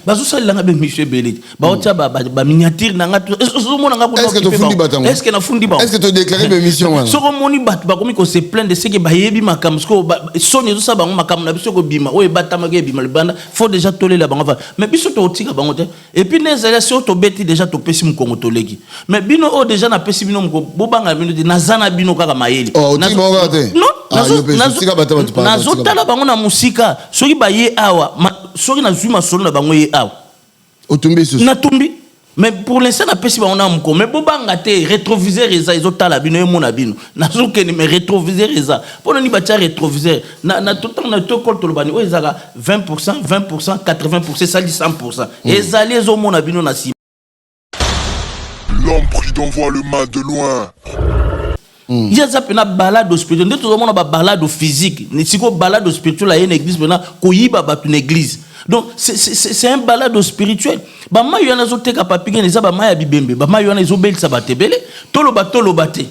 Bazosalela nga baémission ebele te, baotia baminiature na nga, ozomona nga. Est-ce que tofundi bato yango? Est-ce nafundi bango? Est-ce que todéclaré baémission wana? Soki omoni bato bakomi kose plaindre, seke bayebi makambo. Sikoyo soni ezosala bango, makambo na biso ekobima, oyo ebatamaki ebima libanda. Faut déjà tolela bango va, mais biso tokotika bango te. Et puis nde ezali soki tobeti déjà, topesi mokongo, toleki. Mais bino oyo déjà napesi bino mokongo, bobanga bino te, naza na bino kaka mayele. Oh, otiki bango kaka te? Non. Ah, yo mpe, tika bato bato pardon, tika. Nazotala bango na mosika. Soki baye awa, soki nazwi masolo na bango ye awa, otumbi susu. Natumbi. Mais pour l'instant napesi bango na moko, mais bobanga te, rétroviseur eza, ezotala bino, emona bino. Nazokende, mais rétroviseur eza. Mpo nani batia rétroviseur na totango na tokole? Tolobani oyo ezalaka 20, 20, 80, esali 100. Ezali ezomona bino na nsima. L'homme prudent voit le mal de loin. Ye aza mpena balade spirituel. Nde tozomona babalade physique, sikoyo balade spirituel. Aye na église mpena koyiba bato na église. Donc c'est un balade spirituel. Bamai wana ezoteka, Papi Gen, eza bamai ya bibembe. Bamai wana ezobelisa bato ebele. Toloba, toloba te.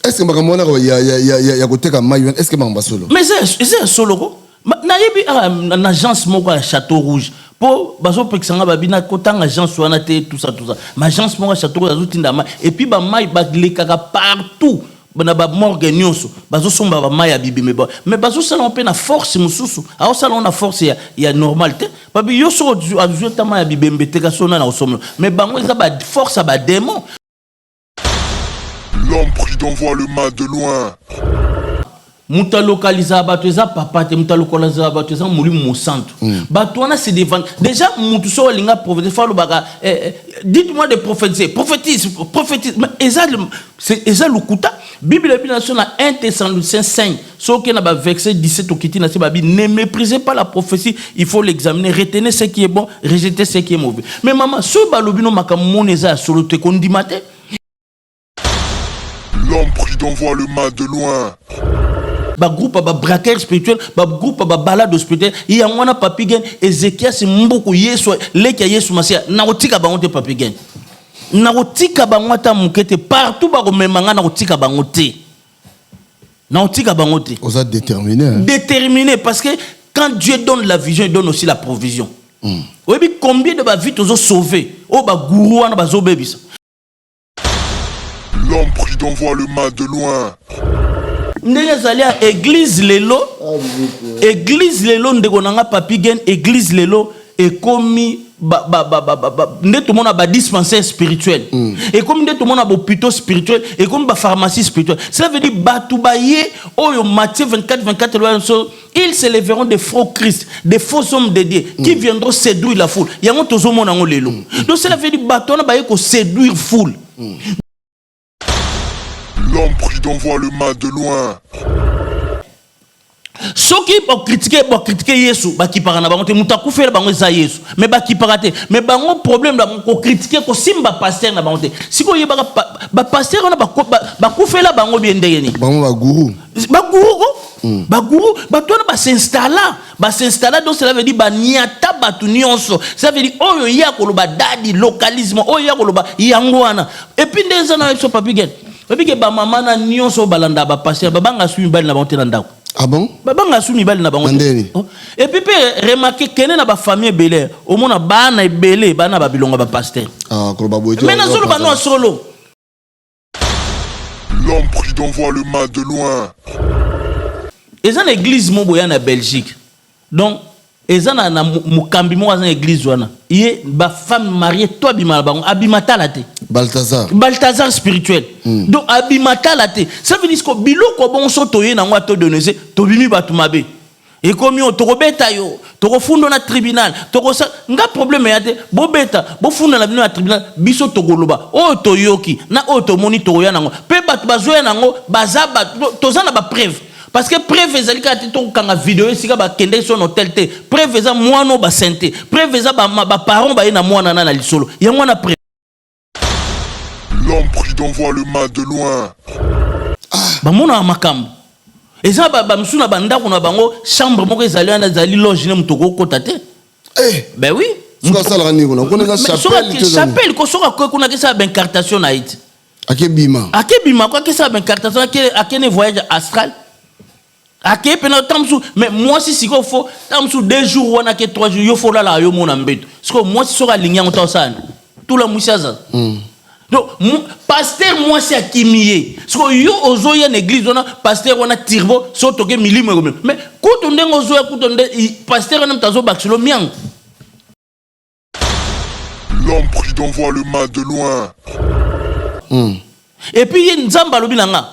Est ce que makambo wana ya koteka mai wana, est ce que makambo ya solo? Mais eza ya solo ko. Nayebi awa na agence moko ya Château Rouge, mpo bazopekisa nga, babi kotanga agence wana te, tout ça, tout ça. Ma agence moko ya Château Rouge azotinda mai, et puis bamai balekaka partout na bamorgue nyonso, bazosomba bamai ya bibembe ba. Mais bazosala ngo mpe na force mosusu, aosala ngo na force ya normal te. Babi yo soki azwi ata mai ya bibembe te, kasi ona na kosomba. Mais bango eza baforce ya badémon. L'homme prudent voit le mal de loin. Moto alokalizaka bato eza papa te, moto alokalizaka bato eza Molimo Mosantu. Bato wana, c'est des déjà motu soki alinga prophétise, faut alobaka "Dites-moi de prophétiser", prophétise, prophétise. Mais eza eza lokuta. Bible ebi na so na 1 Thessaloniciens 5, soki na baverset 17, okiti na se, babi: "Ne méprisez pas la prophétie, il faut l'examiner, retenez ce qui est bon, rejetez ce qui est mauvais." Mais mama, soki balobi no makambo moni eza ya solo te, kondima te. L'homme prudent voit le mal de loin. Bagroupe ya babraqueur spirituel, bagroupe ya babalade spirituel, yango wana, Papi Gen, Ezekias Mbuku, Yesu leki ya Yesu Masiya, nakotika bango te. Papi Gen, nakotika bango ata moke te. Partout bakomema nga, nakotika bango te, nakotika bango te. Oza déterminé, hein? Déterminé, parce que quand Dieu donne la vision, il donne aussi la provision. Oyebi combien de bavie tozosauve oyo bagourou wana bazobebisa? L'homme prudent voit le mal de loin. Ndenge ezali ya église lelo, église lelo, ndeko na nga Papi Gen, église lelo ekomi nde tomona badispensaire spirituel, ekomi nde tomona bahôpitaux spirituel, ekomi bapharmacie spirituelle. Cela veut dire bato baye oyo Matthieu 24 24 loya so: "Ils se lèveront des faux Christ, des faux hommes de Dieu qui viendront séduire la foule." Yango tozomona yango lelo. Donc cela veut dire bato wana baye koséduire foule. L'homme prudent voit le mal de loin. Soki bacritiquer, bacritiquer Yesu, bakipaka na bango te. Moto akufela bango eza Yesu, mais bakipaka te. Mais bango problème na bango kocritiquer, kosimba pasteur na bango te. Sikoyo oyebaka bapasteur wana bakufela bango bien ndenge nini? Bango bagourou. Bagourou ko, bagourou, bato wana basinstalla, basinstalla. Donc cela veut dire baniata bato nyonso. Cela veut dire oyo ye akoloba dadi localisme, oyo ye akoloba yango wana. Et puis nde eza na biso, Papi Gen, oyebi ke bamama na nyonso oyo balandaka bapasteur babanga su mibali na bango te na ndako. Ah bon? Babanga su mibali na bango te. Ndeni? Oh. Et puis mpe remarque, kende na bafamille ebele, omona bana ebele, bana babilongo ya bapasteur. Ah, koloba boye te. Mais nazoloba no ya solo. L'homme prudent voit le mal de loin. Eza na église moko boya na Belgique. Donc eza na mokambi moko aza na église wana. Ye bafemme mariée to abima na bango, abima tala te. Balthazar. Balthazar spirituel. Donc abima tala te. Ça veut dire que biloko bongo so toye nango atodonese, tobimi bato mabe, ekomi oyo tokobeta yo, tokofunda na tribunal, tokosa nga. Problème ya te, bobeta, bofunda na bino na tribunal. Biso tokoloba oyo toyoki na oyo tomoni, tokoya nango mpe bato bazoya nango, baza bato, toza na bapreuve, parce que preuve ezali kaka te tokokanga video esika bakende so na hotel te. Preuve eza mwana oyo basente, preuve eza baparent baye na mwana na lisolo yango wana, preuve. L'homme prudent voit le mal de loin. Bamonaka makambo eza bamisusu na bandako na bango, chambre moko ezali wana, ezali loge ne moto okokota te. Eh! Ben oui. Soki asalaka nini kuna? Kuna eza Mais soki chapelle to eza nini? Chapelle ko, soki akoki kuna, akesala baincartation na ye te. Akebima. Akebima ko, akesala baincartation, akene voyage astral. Akei mpena ntango mosusu, mais mwasi sikoyo fo ntango mosusu 2 jours wana ake 3 jours, yo fo olalaka yo mona mbeto. Sikoyo mwasi soki alingi yango, ta osala tula mwisi azaza. Donc pasteur mwasi akimi ye, sikoyo yo ozoya na église wana, pasteur wana turbo so toke milimo ekomema. Mais kutu ndenge ozoya, kutu nde pasteur wana moto azobakiselo miango. L'homme prudent voit le mal de loin. Et puis ye Nzambe alobi na nga,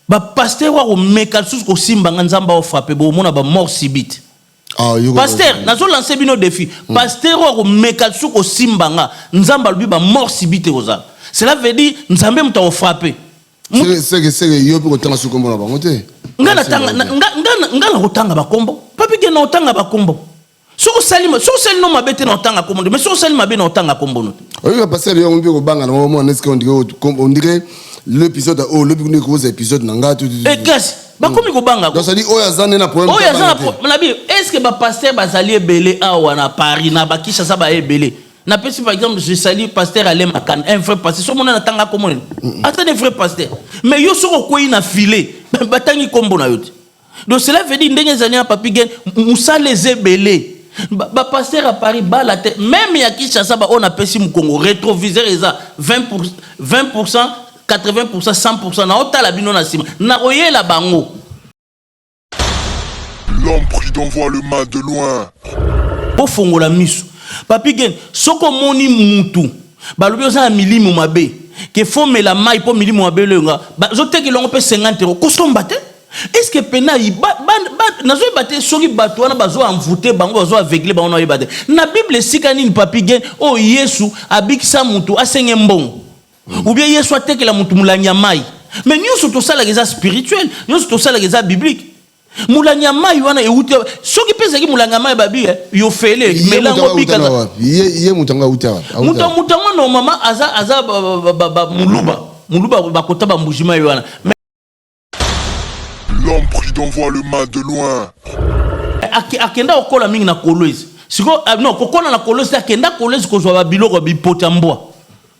bapasteur oyo akomeka lisusu kosimba nga, Nzambe aofrappe, bomona bamort subite. Ah, Pasteur, nazolance bino défi, pasteur oyo akomeka lisusu kosimba nga, Nzambe alobi bamort subite ekozala. Cela veut dire Nzambe moto akofrappe. Seke yo mpe kotanga su kombo na bango te. Nga na kotanga bakombo, papi ke na otanga bakombo. Soki osali, soki osali no mabe te, na otanga kombo te, mais soki osali mabe, na otanga kombo no te. Oyoka, pasteur, yango mpe kobanga nango omona esika on dirait l'épisode oyo lobi kuna ekoza épisode na nga. Kasi bakomi kobanga. Donc c'est-à-dire oyo aza nde na problème. Oyo aza na bi, est ce que bapasteur bazali ebele awa na Paris, na baKinshasa baye ebele? Napesi par exemple, je salue pasteur Alain Makana, un vrai pasteur. So mona natanga kombo nini, ata ne vrai pasteur, mais yo soki okwei na filet, batangi kombo na yo te. Donc cela veut dire ndenge ezali na papi gen, mosala eza ebele. Bapasteur ya Paris bala te, même ya Kinshasa, baoyo napesi mokongo rétroviseur eza 20, 20, 80, 100. Naotala bino na nsima, nakoyela bango. L'homme prudent voit le mal de loin. Bofongola miso, papi gen. Soki omoni mutu balobi oza na milimo mabe, ke fomela mai mpo milimo mabe loyonga, bazotekela yango mpe 50 euro, kosomba te. Est ce que pena nazoyeba te soki bato wana bazo envoûte bango, bazo aveugle bango? Naoyeba te na Bible esika nini, papi gen, oyo Yesu abikisa mutu asenge mbongo, ou bien Yesu atekela mutu molangi ya mai. Mais nyonso tosalaka eza spirituel, nyonso tosalaka eza biblique. Molangi ya mai wana euti soki mpe ezalaki molangi ya mai, babi yo fele melango bika. Ye moto yango auta wapi? Moto yango normalement aza moluba, moluba bakota bambujima ye wana. L'homme prudent voit le mal de loin. Akenda kokola mingi na Kolwezi. Sikoyo non, kokola na Kolwezi te, akenda Kolwezi kozwa babiloko bipota mbwa.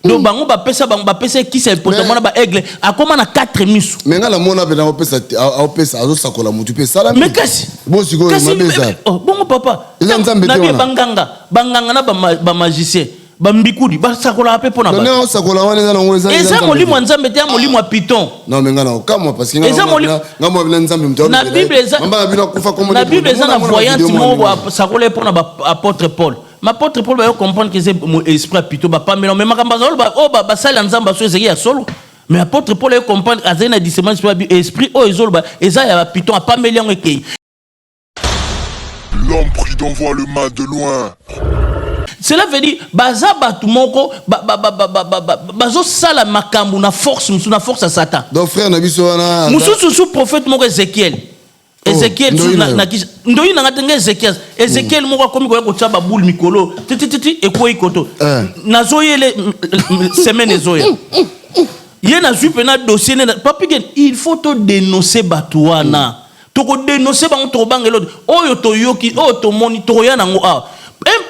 Donc bango bapesa, bango bapesa ekisi ya bipota mbwa na baaigle, akóma na 4 misu. Me nga namona mpe aopesa, aopesa, azosakola motu mpe esalami. Mais kasi Bon, sikoyo mabe eza. Oh, bongo papa. Eza Nzambe te Nabi wana. Banganga, banganga na bamagicien, bambikudi basakolaka mpe mpo na Donc bato. ndenge aosakola wana eza nango Eza Nzambe molimo ya te. Nzambe te, ya molimo ya python. Non, mais nga na okamwa parce que Eza nga mwa bina Nzambe moto Na Bible eza mamba na bino akufa kombo. Na Bible eza na voyante moko asakola ye mpo na baapôtre Paul. Ma apôtre Paul bayo comprendre ke eza esprit ya python, bapamela. Mais makambo azaloba oyo basali ya Nzambe aso ezali ya solo. Mais apôtre Paul ayo comprendre, azali na discernement esprit, esprit oyo ezoloba eza ya bapython, apameli yango, ekei. L'homme prudent voit le mal de loin. Cela veut dire baza bato moko bazosala makambo na force mosusu, na force ya Satan. Donc frère na biso wana Mosusu su prophète moko Ezekiel, Ezekiel Ndoyi su na yo. Na ndoyi na nga te, nga Ezekiel. Ezekiel moko akomi koya kotia babule mikolo titititi, ekwei koto. Nazoyele semaine ezoya, ye nazwi mpena dossier ne papi gen. Il faut todénoncer bato wana, tokodénonce bango, tokobanga eloko oyo toyoki, oyo tomoni, tokoya nango awa.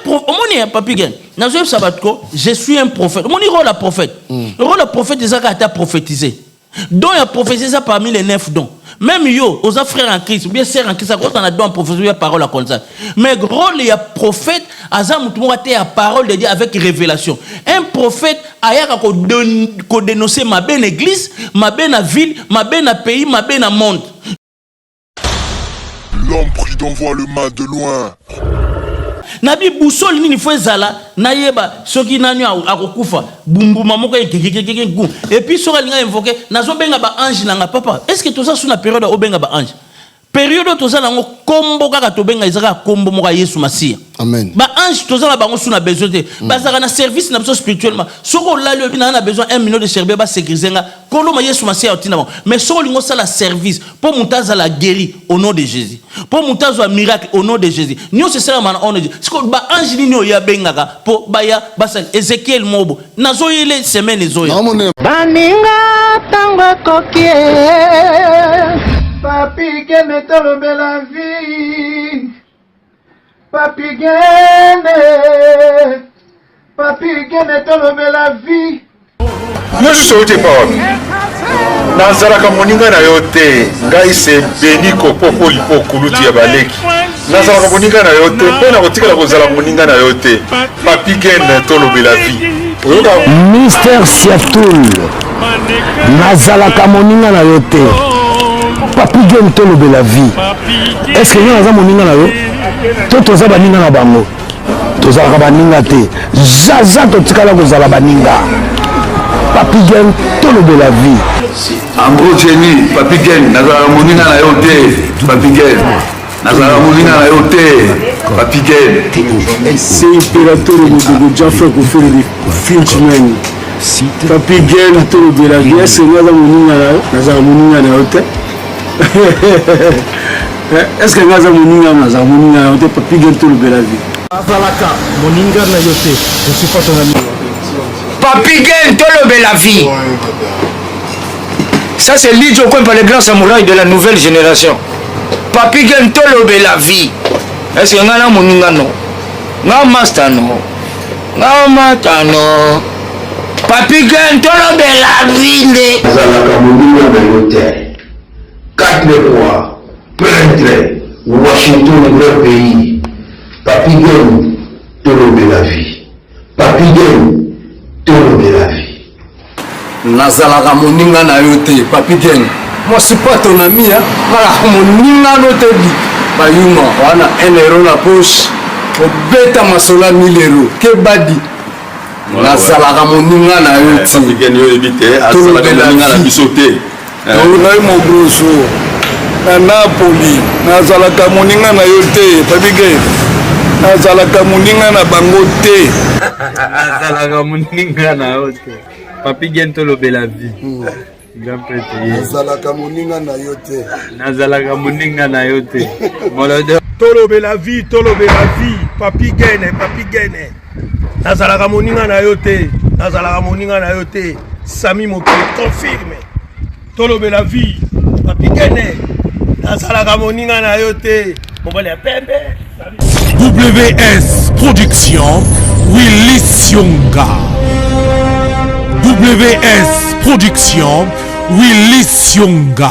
Omoni ya papi gen, nazoyebisa bato ko je suis un prophète. Omoni rôle ya prophète, rôle ya prophète eza kaka ata prophétiser. Don ya prophétie eza parmi les neuf dons. Même yo oza frère en Christ ou bien sœur en Christ, akota na don ya prophétie ou bien parole ya connaissance. Mais rôle ya prophète aza motu moko ate ya parole de Dieu avec révélation. Un prophète ayaka kodénoncer mabe na église, mabe na ville, mabe na pays, mabe na monde. L'homme prudent voit le mal de loin. Nabi boussole nini fo ezala, nayeba soki nani akokufa, bumbuma moko ekekekeke gu. Et puis soki alinga invoke, nazobenga baange na nga. Papa, est ce que toza su na période obenga baange? Période oyo toza nango, kombo kaka tobenga eza kaka kombo moko ya Yesu Masiya. Amen. Baange toza na bango su na besoin te, bazalaka na service na biso spirituellement. Soki olali, oyebi naa na besoin 1 million de chérubin basécurise nga, koloma Yesu Masiya otinda bango. Mais soki olingi osala service mpo moto azala guéri au nom de Jésus, mpo moto azwa miracle au nom de Jésus, nyonso esalama na nom de Jésus. Sikoyo baange nini oyo abengaka mpo baya basala? Ezekiel mobo nazoyele semaine ezoya. Naomona. Baninga, ntango ekoki e. Papi Gene, tolobela vie. Papi Gene, Papi Gene, tolobela vie. Nyonso outi epa wapi? Nazalaka moninga na yo te, ngai se Beni Kopoko Lipo kulutu ya baleki. Nazalaka moninga na yo te mpe nakotikala kozala moninga na yo te. Papi Gen tolobela vie. Oyoka Mister Siatul, nazalaka moninga na yo te. Papi Gen tolobela vie. Est-ce que nga naza moninga na yo? To toza baninga na bango? Tozalaka baninga te. Zaza totikala kozala baninga. Papi Gen tolobela vie. En gros Jenny, Papi Gen, nazalaka moninga na yo te. Papi Gen. Nazalaka moninga na yo te. Papi Gen. C'est Imperator Modogo Jaffa Kofere de Frenchman. Papi Gen tolobela vie. Est-ce que naza moninga na yo? Nazalaka moninga na yo te. Est-ce que naza moninga naza moninga na yo te? Papi Gen tolobela vie. Azalaka moninga na yo te. Je suis pas ton ami. Papi Gen tolobela vie. Ça c'est Lidjo Kwempa, le grand samouraï de la nouvelle génération. Papi Gen tolobela vie. Est-ce que nga na moninga no? Nga master no? Nga mata no? Papi Gen tolobela vie nde. Azalaka moninga na yo te. 4 rois, peintre, Washington grand pays. Papi Gen tolobela vie. Papi Gen tolobela vie. Nazalaka moninga na yo te Papi Gen. Moi suis pas ton ami hein. Nazalaka moninga no te di. Bayuma wana 1 euro na poche. Obeta masolo ya 1000 euro. Kebadi. Nazalaka moninga na yo te. Papi Gen yo oyebi te azalaka moninga na biso te. Ngai Mogroso na Napoli nazalaka moninga na yo te Papi Gen. Nazalaka moninga na bango te. Nazalaka moninga na yo te Papi Gen tolobela vie. Grand prêtre ye. Nazalaka moninga na yo te. Nazalaka moninga na yo te. Molodo. Tolobela vie, tolobela vie. Papi Gen, Papi Gen. Nazalaka moninga na yo te. Nazalaka moninga na yo te. Sami Mokili confirme. Tolobela vie. Papi Gen. Nazalaka moninga na yo te. Mobali ya pembe. WS Production, Willy Sionga. WS Production, Willy Sionga.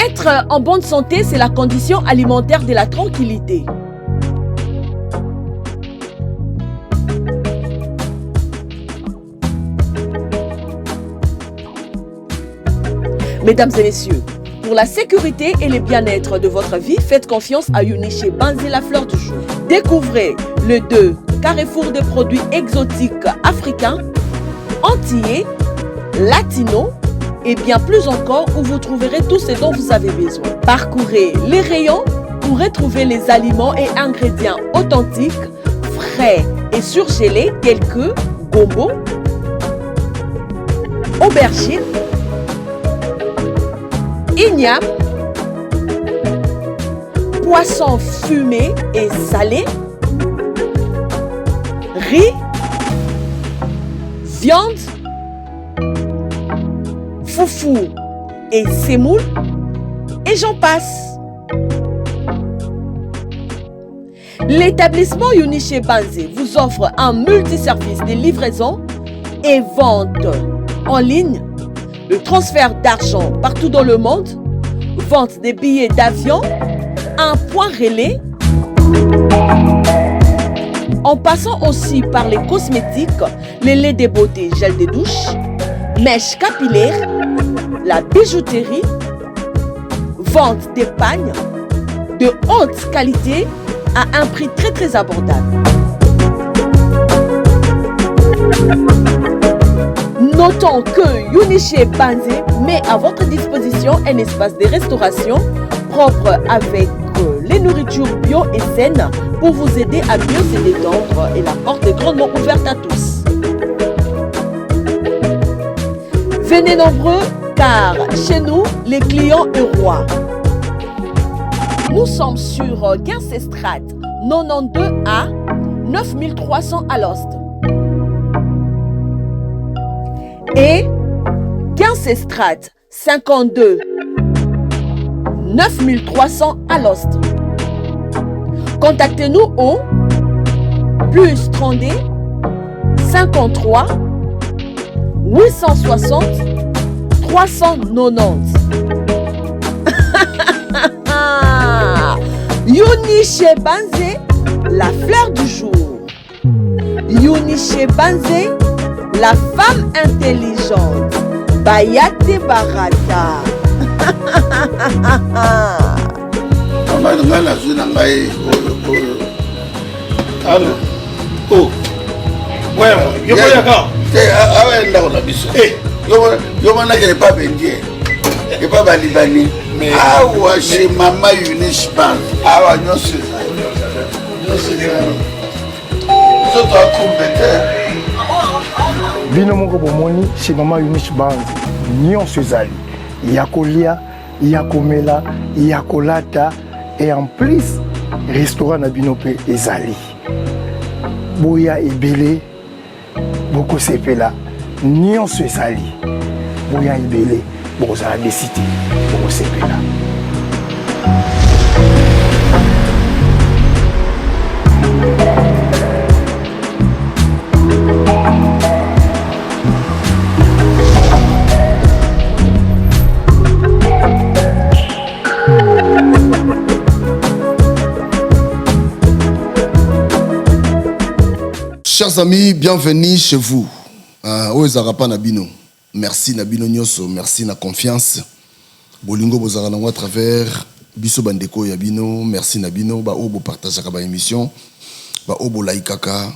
Être en bonne santé, c'est la condition alimentaire de la tranquillité. Mesdames et messieurs, pour la sécurité et le bien-être de votre vie, faites confiance à Uniche Banzi la fleur du jour. Découvrez le 2 carrefour de produits exotiques africains, antillais, latinos et bien plus encore où vous trouverez tout ce dont vous avez besoin. Parcourez les rayons pour retrouver les aliments et ingrédients authentiques, frais et surgelés tels que gombo, aubergine, igname, poisson fumé et salé, riz, viande, foufou et semoule, et j'en passe. L'établissement Uniche Banze vous offre un multiservice de livraison et vente en ligne, le transfert d'argent partout dans le monde, vente des billets d'avion, un point relais, en passant aussi par les cosmétiques, les laits de beauté, gel de douche, mèches capillaires, la bijouterie, vente des pagnes de haute qualité à un prix très très abordable. Notons que Uniche Banze met à votre disposition un espace de restauration propre avec les nourritures bio et saines pour vous aider à mieux se détendre et la porte est grandement ouverte à tous. Venez nombreux car chez nous, les clients est roi. Nous sommes sur Guincestrad 92A 9300 à l'Ost. Et Guincestrad 52 9300 Alost. Contactez-nous au plus 32 53 860 390. Yuni Banze, la fleur du jour. Yuni Banze, la femme intelligente. Bayate Barata. Mama ngai nazwi na ngai oyo oyo. Allo. Oh. Ouais, yo koyaka. Te awa ya ndako na biso. Eh. Yo monakele pa bendie. Epa ba Libanais. Awa chez mama Eunice Bank. Awa nyonso ezali. Nyonso ezali. Nzoto akumbe te. Bino moko bomoni chez mama Eunice Bank nyonso ezali ya kolia ya komela ya kolata et en plus restaurant na bino mpe ezali boya ebele bokosepela nyonso ezali boya ebele bokozala desi te bokosepela. Chers amis, bienvenue chez vous. Euh, oyo ezalaka pa na bino. Merci na bino nyonso, merci na confiance. Bolingo bozalaka nango à travers biso bandeko ya bino, merci na bino ba oyo bopartageaka ba émission, ba oyo bolaikaka.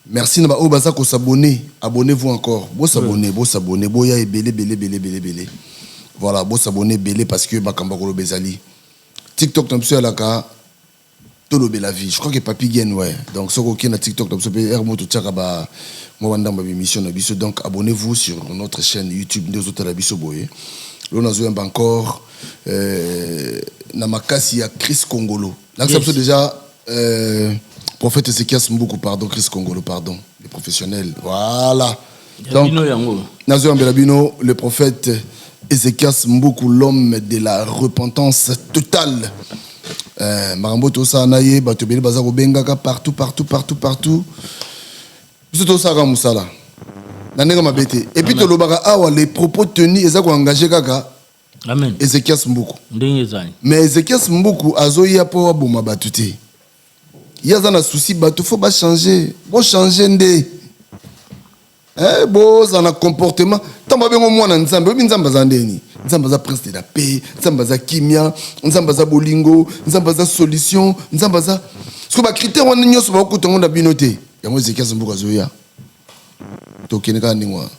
Merci na ba oyo baza ko s'abonner, abonnez-vous encore. Bo s'abonner, bo s'abonner, boya ebele ebele ebele ebele ebele. Voilà, bo s'abonner ebele parce que makambo ya koloba ezali. TikTok na biso eyalaka Tolobela vie. Je crois que Papy Gen ouais. Donc soki oke na TikTok na biso pe heure moko totiaka ba mwa ba ndambo ya ba emission na biso. Donc abonnez-vous sur notre chaîne YouTube nde ozotala biso boye. Lelo nazoyamba encore euh, na makasi ya Chris Kongolo. Lakisa biso déjà euh, prophète Ezekias Mbuku pardon Chris Kongolo pardon le professionnel. Voilà. Donc nazoyambela bino le prophète Ezekias Mbuku l'homme de la repentance totale. Eh, makambo tosala na ye bato ebele baza kobengaka partout partout partout partout biso tosalaka mosala na ndenge mabe te epuis tolobaka awa les propos tenus eza koengage kaka Amen. Ezekias Mbuku ndenge ezali mais Ezekias Mbuku azoya mpo aboma bato te ye aza na souci bato fo bachange bochange nde Eh, bozala na comportement ntango babengo mwana nzambe oyebi nzambe aza ndeni nzambe aza prince de la paix nzambe aza kimia nzambe aza bolingo nzambe aza solution nzambe aza soki bacritère wana nyonso bakokuta yango na bino te yango ezekias mboka azoya tokende kaka ndenge wana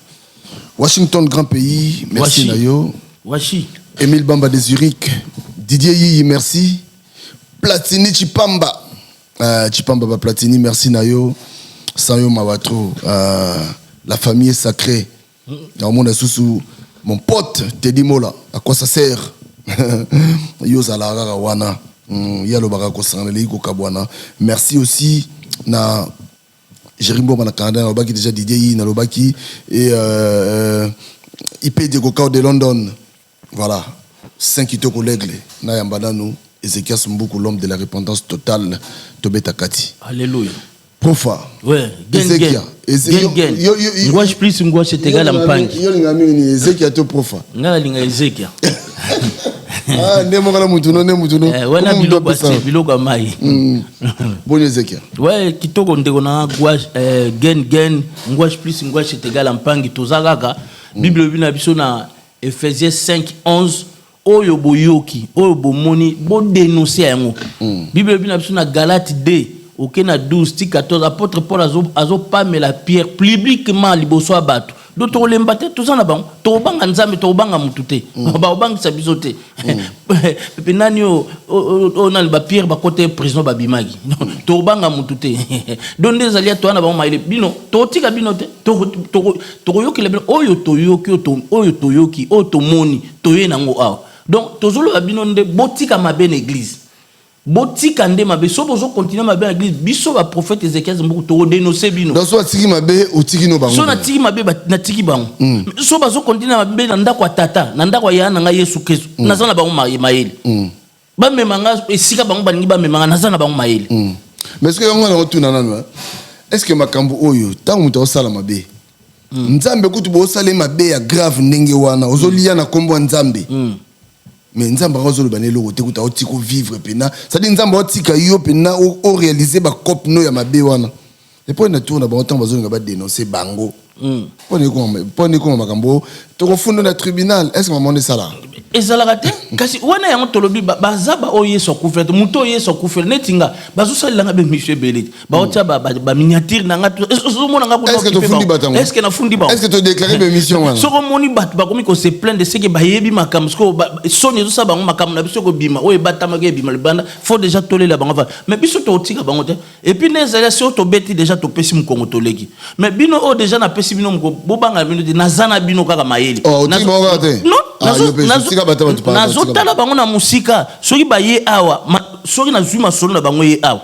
washington grand pays merci na yo washi emile bamba de zurich didier yiyi merci platini chipamba Euh, Chipamba ba Platini, merci na yo. Sans yo mawa trop. Euh, la famille est sacrée. Naomona susu mon pote Teddy Mola, à quoi ça sert? yo zala kaka wana. Mm, ye alobaka kosangana eleki kokabwana. Merci aussi na Jerry Mboma na Canada nalobaki déjà Didier Yi nalobaki et euh, euh, IP Diego Cao de London. Voilà. Saint Kitoko l'aigle na yamba nanu Ezekias Mbuku l'homme de la repentance totale tobeta kati. Alléluia. Profa. Ouais, gen Ezekia. gen. Gen gen. Ngwash plus ngwash est égal à mpangi. Yo linga mingi ni Ezekia to Profa. Nga nalinga Ezekia. Ah, nde moko na mutu no nde mutu no. Eh, wana biloko ya biloko ya mai. Boni Ezekia. Ouais, kitoko ndeko na ngwash eh, gen gen ngwash plus ngwash est égal à mpangi toza kaka. Bible elobi na biso na Ephésiens 5, 11, oyo boyoki, oyo bomoni, bo denoncer yango. Bible elobi na biso na Galates 2, oke na 12 ti 14, apôtre Paul azo azo pamela Pierre publiquement liboso ya bato. Donc tokolemba te, toza na bango, tokobanga Nzambe, tokobanga mutu te. Bakobangisa biso te. Pepe nani oyo oyo nani ba Pierre bakota ye prison babimaki. Tokobanga mutu te. Donc nde ezali ya toza na bango mayele. Bino tokotika bino te. Toko Tokoyokela bino oyo toyoki oyo toyoki oyo tomoni toye nango awa. Donc tozoloba bino nde botika mabe na eglise. Botika nde mabe. Soki bozo continuer mabe na eglise, biso ba prophète Ezechias Mbuku toko denoncer bino. Donc soki atiki mabe, otiki no bango. Soki natiki mabe, natiki bango. Soki bazo continuer mabe na ndako ya tata, na ndako ya yaya na ngai Yesu Kristo, naza na bango mayele. Bamema nga esika bango balingi bamema nga, naza na bango mayele. Mais est-ce que yango na otuna nanu, hein? Est-ce que makambo oyo tango moto azosala mabe, Nzambe kutu bosala ye mabe ya grave ndenge wana, ozolia na kombo ya Nzambe. Mais Nzambe yango azoloba na eloko te, kutu aotika ovivre mpena, c'est-à-dire Nzambe aotika yo mpena oréaliser bacope no ya mabe wana. Epo na tour na bango, ntango bazolinga badénonce bango, mpo na ekoma makambo tokofunda na tribunal, est ce que mama wana esalaka? Ezalaka te. Kasi wana yango tolobi, baza baoyo Yesu akufela te. Moto oyo Yesu akufela neti nga, bazosalelanga bemission ebele te, baotia baminiature na nga, ozomona nga. Est-ce que tofundi bato yango? Est-ce nafundi bango? Est-ce que todéclare bémission wana? Soki omoni bato bakomi kose plaindre, seke bayebi makambo. Sikoyo soni ezosala bango, makambo na biso ekobima, oyo ebatamaki ebima libanda. Faut déjà tolela bango va, mais biso tokotika bango te. Et puis nde ezali soki tobeti déjà, topesi mokongo, toleki. Mais bino oyo déjà napesi bino mokongo, bobanga bino te, naza na bino kaka mayele. Oh, otiki bango kaka te? Non. Ah, yo mpe, tika bato bato pardon, tika. Nazotala bango na mosika. Soki baye awa, soki nazwi masolo na bango ye awa,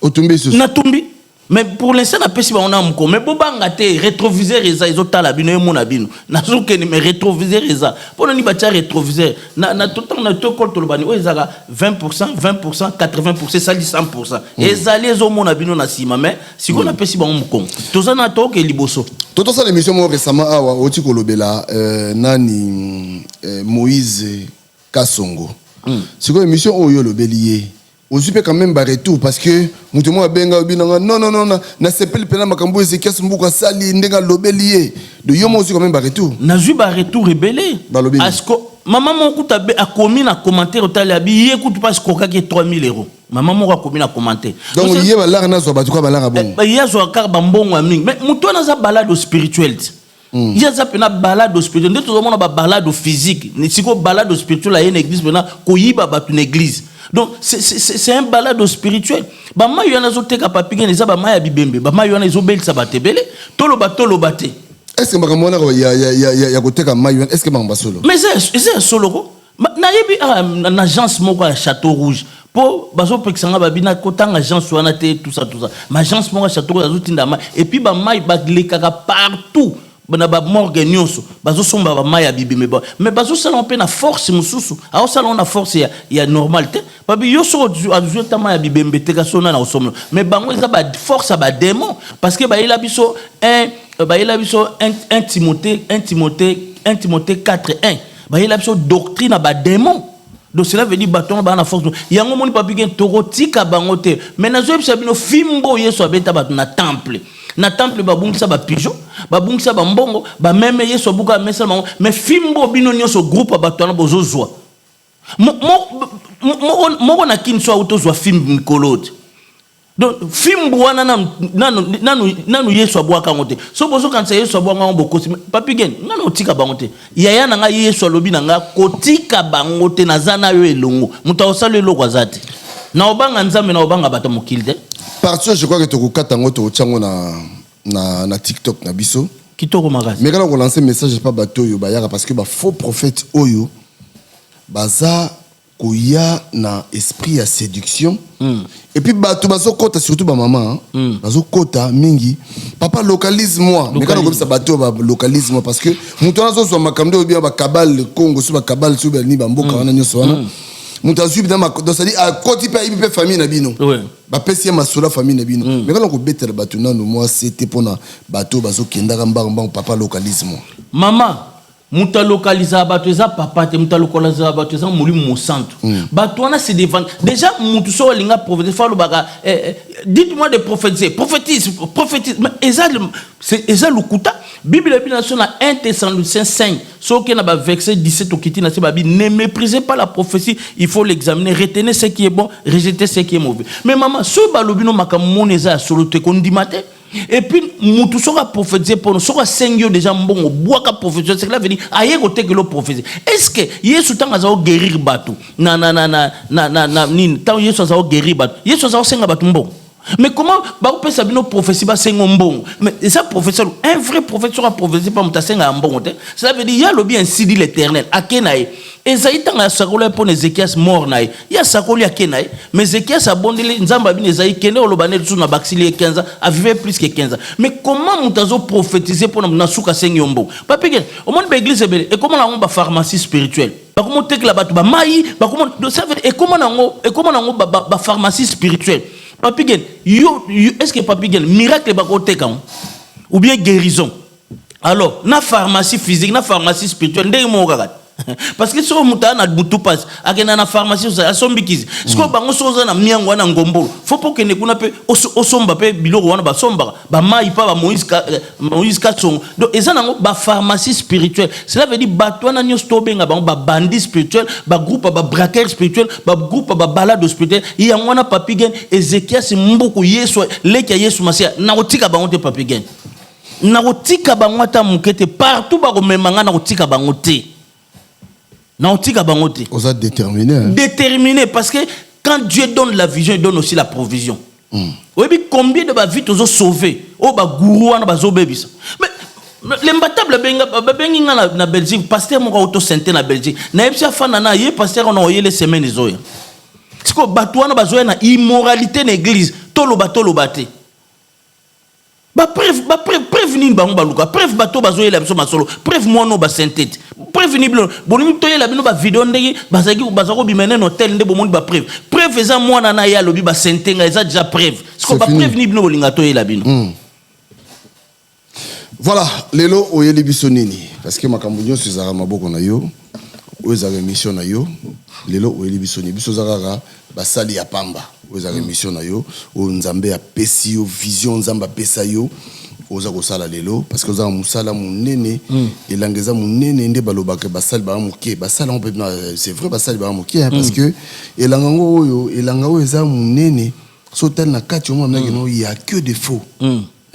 otumbi susu. Natumbi. Mais pour l'instant napesi bango na moko. Mais bobanga te, rétroviseur eza, ezotala bino, emona bino. Nazokende, mais rétroviseur eza. Mpo nani batia rétroviseur na ntango na tokole? Tolobani oyo ezalaka 20, 20, 80, esali 100. Ezali ezomona bino na nsima. Mais sikoyo napesi bango mokongo, toza na toke liboso. To tosala émission moko récemment awa, oti kolobela nani, Moïse Kasongo. Sikoyo émission oyo olobeli ye, ozwi mpe quand même baretour, parce que moto moko abenga, obi nanga: "Non, non, non, nasepeli mpena makambo oyo Ezekias Mbuku asali, ndenge alobeli ye." Donc yo moko ozwi quand même baretour? Nazwi baretour ebele. Balobi nini? Asko mama moko kutu akomi na commentaire, otali, abi ye kutu mpasi kokaki 3000 euros. Mama moko akomi na commentaire. Donc ye balara nazwa bato kaka balara bongo? Ye azwaka kaka bambongo ya mingi. Mais moto wana aza balade spirituel te. Ye aza mpena balade spirituel. Nde tozomona babalade physique, sikoyo balade spirituel. Aye na église mpena koyiba bato na église. Donc c'est un balade spirituel. Bamai wana azoteka, Papi Gene, eza bamai ya bibembe. Bamai wana ezobelisa bato ebele. Toloba, toloba te. Est ce que makambo wana ya koteka mai wana, est ce que makambo ya solo? Mais eza ya solo ko. Nayebi awa na agence moko ya Château Rouge, mpo bazopekisa nga, babi na kotanga agence wana te, tout ça, tout ça. Ma agence moko ya Château Rouge azotinda mai, et puis bamai balekaka partout na bamorgue nyonso, bazosomba bamai ya bibembe ba. Mais bazosala ngo mpe na force mosusu, aosala ngo na force ya normal te. Babi yo soki azwi ata mai ya bibembe te, kasi ona na osomba. Mais bango eza baforce ya badémon, parce que bayela biso un bayela biso 1 Timothée, 1 Timothée, 1 Timothée 4 1, bayela biso doctrine ya badémon. Donc cela veut dire bato wana baa na force yango. Moni, Papi Gen, tokotika bango te. Mais nazoyebisa bino, fimbo Yesu abeta bato na temple, na temple babungisa bapigeon, babungisa bambongo, bameme. Yesu abuka amesa bango. Mais fimbo bino nyonso, groupe ya bato wana bozozwa, moko na kini so auti ozwa fimbu mikolo te. Donc fimbu wana nanu, nanu, nanu, nanu Yesu abwaka yango te. So bozokanisa Yesu abwaka yango, bokosi. Papi Gen, nga na otika bango te. Yaya na ngai Yesu alobi na nga kotika bango te, naza na yo elongo. Moto akosala eloko aza te. Na obanga Nzambe, na obanga bato ya mokili te. Partie, je crois que tokokata yango, tokotia yango na TikTok na biso. Kitoko makasi. Mais kana kolancer message pa bato oyo bayaka, parce que bafaux prophète oyo baza koya na esprit ya séduction, et puis bato bazokota, surtout bamama bazokota mingi: "Papa, localise moi." Mais kana koyebisa bato oyo balocalise moi, parce que moto wana azozwa makambo oyo bia bakabale Congo, so bakabale, so banini, bamboka wana nyonso wana, moto azwi bina, donc c'est-à-dire akoti mpe ayibi mpe famille na bino, bapesi ye masolo ya famille na bino. Mais kana kobetela bato nano mwa sete mpona bato oyo bazokendaka mbango mbango: "Papa, localise moi." Mama, moto alokalizaka bato eza papa te. Moto alokalizaka bato eza Molimo Mosantu. Bato wana, c'est des déjà motu soki alinga prophétise, fa alobaka: "Dites-moi de prophétiser, prophétise, prophétise." Mais eza eza lokuta. Bible ebi na so na 1 Thessaloniciens 5, soki na baverset 17, okiti na se, babi: "Ne méprisez pas la prophétie, il faut l'examiner, retenez ce qui est bon, rejetez ce qui est mauvais." Mais mama, soki balobi no makambo moni eza ya solo te, kondima te. Et puis mutu soki aprophétise mpono, soki asengi yo déjà mbongo, bwaka prophétie. Cela veut dire aye kotekela yo prophétie. Est ce que Yesu, ntango aza koguérir bato na nini, ntango Yesu aza koguérir bato, Yesu aza kosenga bato mbongo? Mais comment bakopesa bino prophétie, basenga mbongo? Mais eza prophétie, un vrai prophète soki aprophétie pa moto, asengaka mbongo te. Cela veut dire ye alobi: "Ainsi dit l'Éternel." Ake na ye. Ezali ntango asakoli mpo na Ezekias, mort na ye, ye asakoli, ake na ye. Mais Ezekias abondeli Nzambe, abini ezali kende oloba nde lisusu na bakisili ye 15 ans, avive plus que 15 ans. Mais comment moto azoprophétise mpo na suka asengi yo mbongo? Papike omoni baéglise ebele ekoma nango bapharmacie spirituelle, bakoma otekela bato bamai, bakoma. Donc ça veut dire ekoma nango bapharmacie spirituelle. Papi Gen, yo, est ce que Papi Gen, miracle bakoteka ngo ou bien guérison? Alors na pharmacie physique na pharmacie spirituelle ndenge moko kaka, parce que soki moto aya na butu mpasi, akenda na pharmacie, asombi kisi. Sikoyo bango, soki oza na miango wana, ngombolo, fo mpo okende kuna mpe osomba mpe biloko wana basombaka, bamai mpa bamoïse Moïse Kasongo. Donc eza nango bapharmacie spirituelle. Cela veut dire bato wana nyonso tobenga bango babandi spirituel, bagroupe ya babraqueur spirituel, bagroupe ya babalado spirituel. Yango wana, Papi Gen, Ezekias Mbuku, Yesu leki ya Yesu Masiya, nakotika bango te. Papi Gen, nakotika bango ata moke te. Partout bakomema nga, nakotika bango te, nakotika bango te. Oza déterminé, hein? Déterminé, parce que quand Dieu donne la vision, il donne aussi la provision. Oyebi combien de bavie tozosauve oyo bagourou wana bazobebisa? Mais l'imbattable babengi nga na Belgique, pasteur moko auto sente na Belgique. Nayebisi afanda na ye, pasteur wana oyele semaine ezoya. Sikoyo bato wana bazoya na immoralité na église, toloba toloba te. Bapreuve, bapreuve, preuve nini bango baluka? Preuve, bato bazoyela biso masolo, preuve mwana oyo basente te. Preuve nini bino bolingi toyela bino? Bavideo ndenge bazalaki baza kobima nene hotel nde bomoni bapreuve. Preuve eza mwana na ye alobi basente nga, eza déjà preuve. Sikoyo bapreuve nini bino bolinga toyela bino? Voilà, lelo oyeli biso nini? Parce que makambo nyonso ezalaka maboko na yo, oyo ezalaka émission na yo. Lelo oyeli biso nini? Biso oza kaka basali ya pamba. Oyo ezalaka émission na yo, oyo Nzambe apesi yo vision, Nzambe apesa yo, oza kosala lelo, parce que oza na mosala monene. Elanga eza monene nde balobaka basali baa moke. Basali yango mpe, c'est vrai, basali baa moke, parce que elanga yango oyo, elanga oyo eza monene. So otali na kati, omona ndenge no ya que des faux.